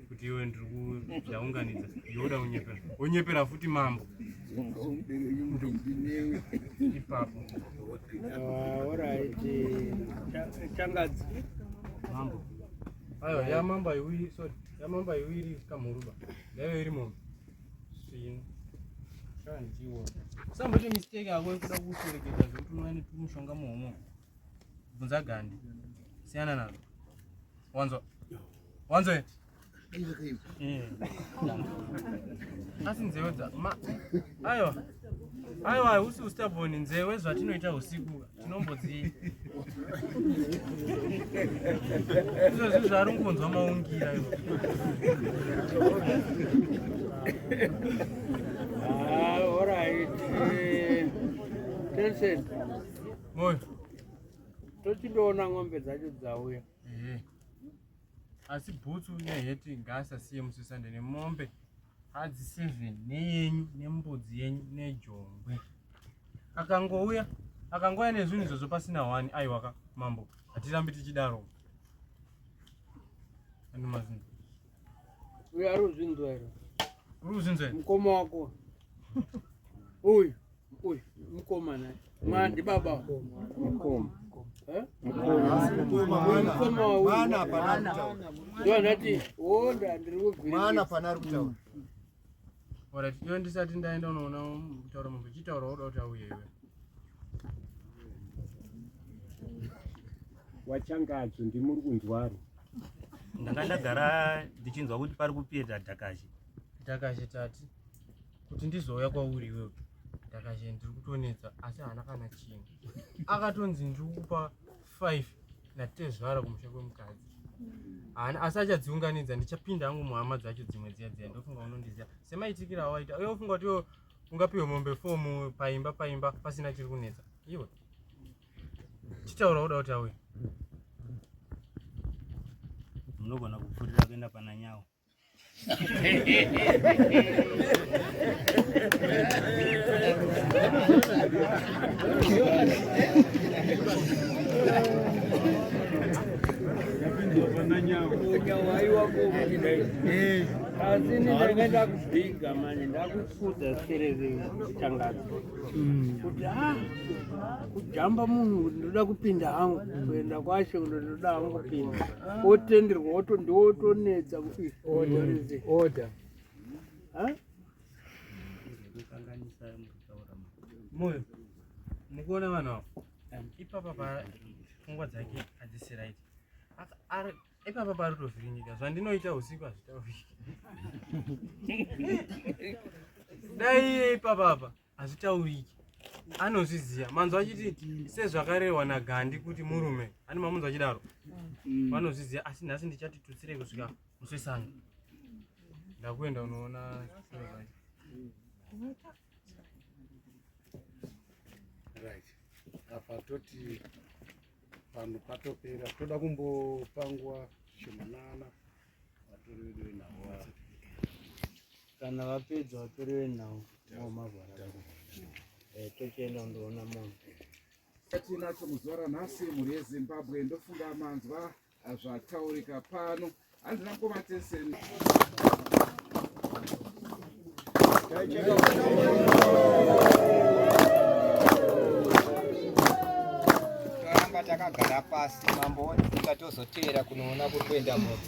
kuti iwe ndiri kudaunganidza iwe uda kunyepera wonyepera futi mambo ipapo Alright, changadzi mambo aiwa yamambo aiwiri sorry yamambo aiwiri kamhuruba yaive iri mombe svinu shandichiona usamboite mistake yako yekuda kushereketa zvekuti unouya nemushonga muhomo bvunza gandi siyana nazvo wanzwa wanzwa here? Asi nzewe dza ma aiwa aiwa hausi ustaboni nzewe zvatinoita usiku tinombodzi izvozvi zvaari kunzwa maungira ivo. Ah, all right. Tensen. Moyo. Tochindoona ng'ombe dzacho dzauya. Ehe. Asi bhutsu neheti ngaasasiye musi weSunday nemombe hadzi 7 neyenyu nembudzi yenyu nejongwe. Akangouya akangouya nezvinhu izvozvo pasina one aiwa ka mambo hatirambi tichidaro. Andi mazinzwa. Uyu ari kuzvinzwa here? Uri kuzvinzwa here? Mukoma wako. Uyu uyu mukoma naye. Mwana ndibaba. Mukoma. Eh? Mukoma. Mukoma uyu. Mwana hapana kutaura. Ndio anati wonda ndiri kugwiringisa. Mwana hapana ari kutaura. Alright, iwe ndisati ndaenda unoona kutaura mambo chitaura woda kuti auye iwe. Wachangadzo ndimuri kunzwaro. Ndanga ndagara ndichinzwa kuti pari kupeta dhakashe. Dhakashe tati kuti ndizouya kwauri iwewe. Dhakashe ndiri kutonetsa asi haana kana chinhu. Akatonzi ndiri kukupa 5 natezvara kumusha kwemukadzi. Haana asi achadziunganidza ndichapinda hangu muhama dzacho dzimwe dziya dziya ndofunga unondiziva. Semaitikiro awaita uye ufunga kuti iwe ungapiwe mombe 4 paimba paimba pasina chiri kunetsa. Iwe chitaura uda kuti auye. Munogona kupfuurira kuenda pana nyawo. Asi ini ndanga ndakubhiga manje ndakukudza sereve changadzo kuti ah kujamba munhu kuti ndoda kupinda hangu kuenda kwashe kuti ndoda hangu kupinda otenderwa oto ndiotonetsa Order. Moyo, mukuona vanhu ava ipapa pa pfungwa dzake hadzisi right. Ipapa pari kutovhiringika zvandinoita usiku hazvitauriki. Dai iye ipapa apa hazvitauriki anozviziva manzwa achiti sezvakarehwa nagandi kuti murume ani mamunzwa achidaro vanozviziva asi nhasi ndichati tutsirei kusvika musi wesande ndakuenda unoona zviro zvacho. Right. Apa toti pano patopera toda kumbopa nguva shomanana vatori vedu venhau Kana vapedza vatori venhau vomavhara. Tochienda kundoona munhu. Tinacho muzuva ranhasi mhuri yeZimbabwe ndofunga manzwa zvataurika pano hanzi namukoma Tensen. Toramba takagara pasi mambo wodzika tozoteera kunoona kuri kuenda munhu.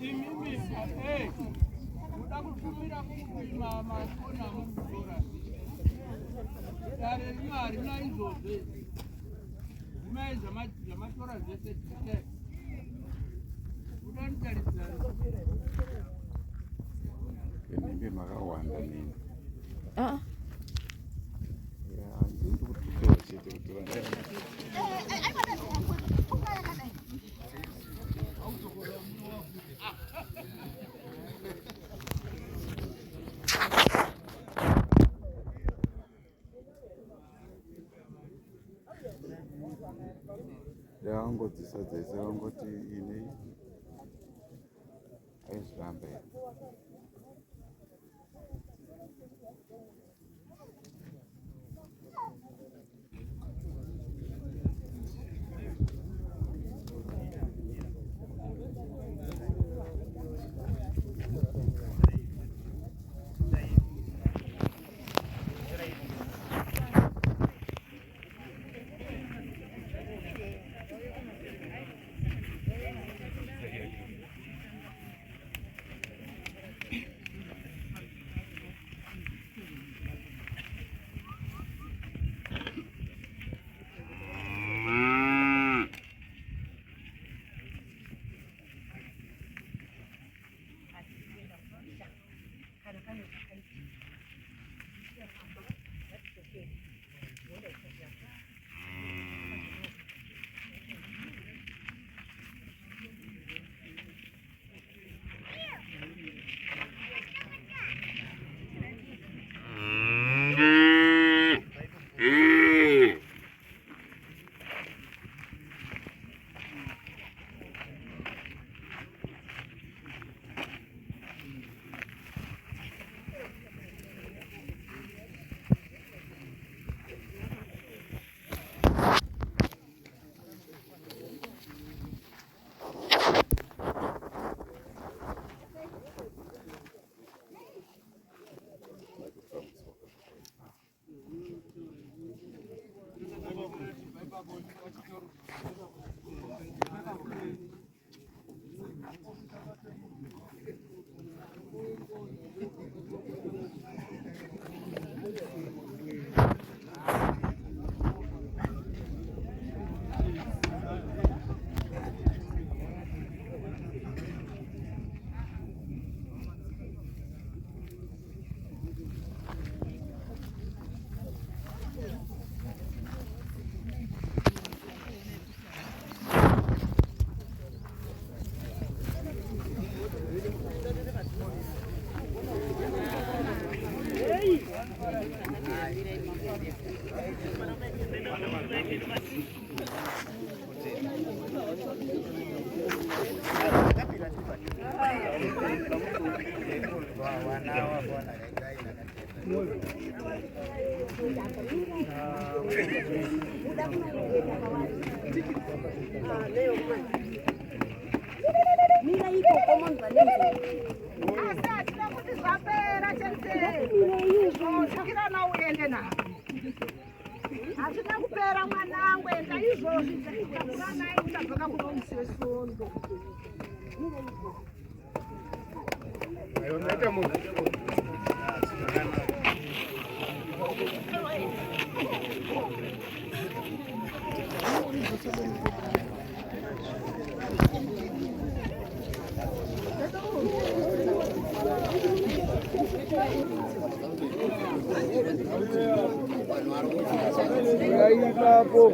Imimi muda kutumira kupima mafoni amukutora dare rino harina izvozvo gumai zvamatora zvese tite kudonitarisira Nhimbe makawanda nini. Ah. Ya, ndiri kutukiwa chete kuti vanhu. Yavangodzisa dzese vangoti ini aizvirambe. Mira ikoko monzwa Asi hatina kuti zvapera chete. Uende navo. Hazvina kupera mwanangu, enda izvozvi takuranai uchadzoka kuno musi wesondo. Ipapo.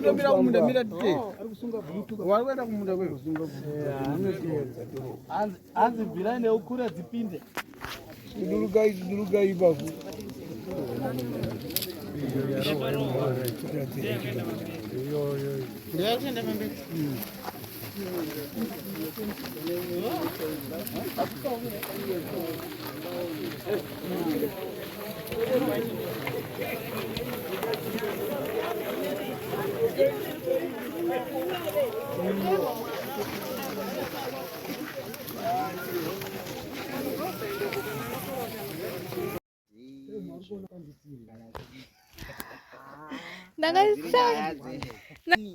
Tomira kumunda mira tite. Wari kuenda kumunda kweyo. Hanzi bvirai neukura dzipinde. Durukai durukai ipapo. Ndinokuenda pamberi.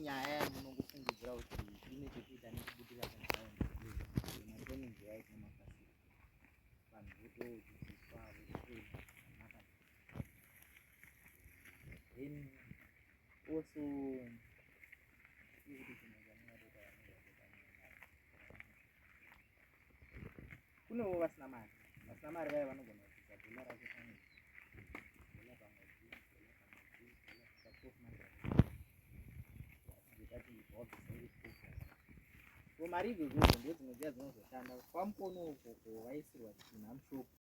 Nyaya yamunongofungidzira kuti ine chekuita nekubudirira kwenharaunda, matraining yaita mafasiri, vanhu votodzidziswa vototraina zvakanaka. Then also kuti chimwe chamungadoita, kunewo vasina mari, vasina mari vaya vanogona kubvisa dhola rake pamwedzi, dhola pamwedzi, dhola pamwedzi, dhola kusvika 12 months, tati wabvisa iri 12. So mari idzodzo ndo dzimwe dziya dzinozoshanda kwamukono ukoko vaisirwa chitunha mushop.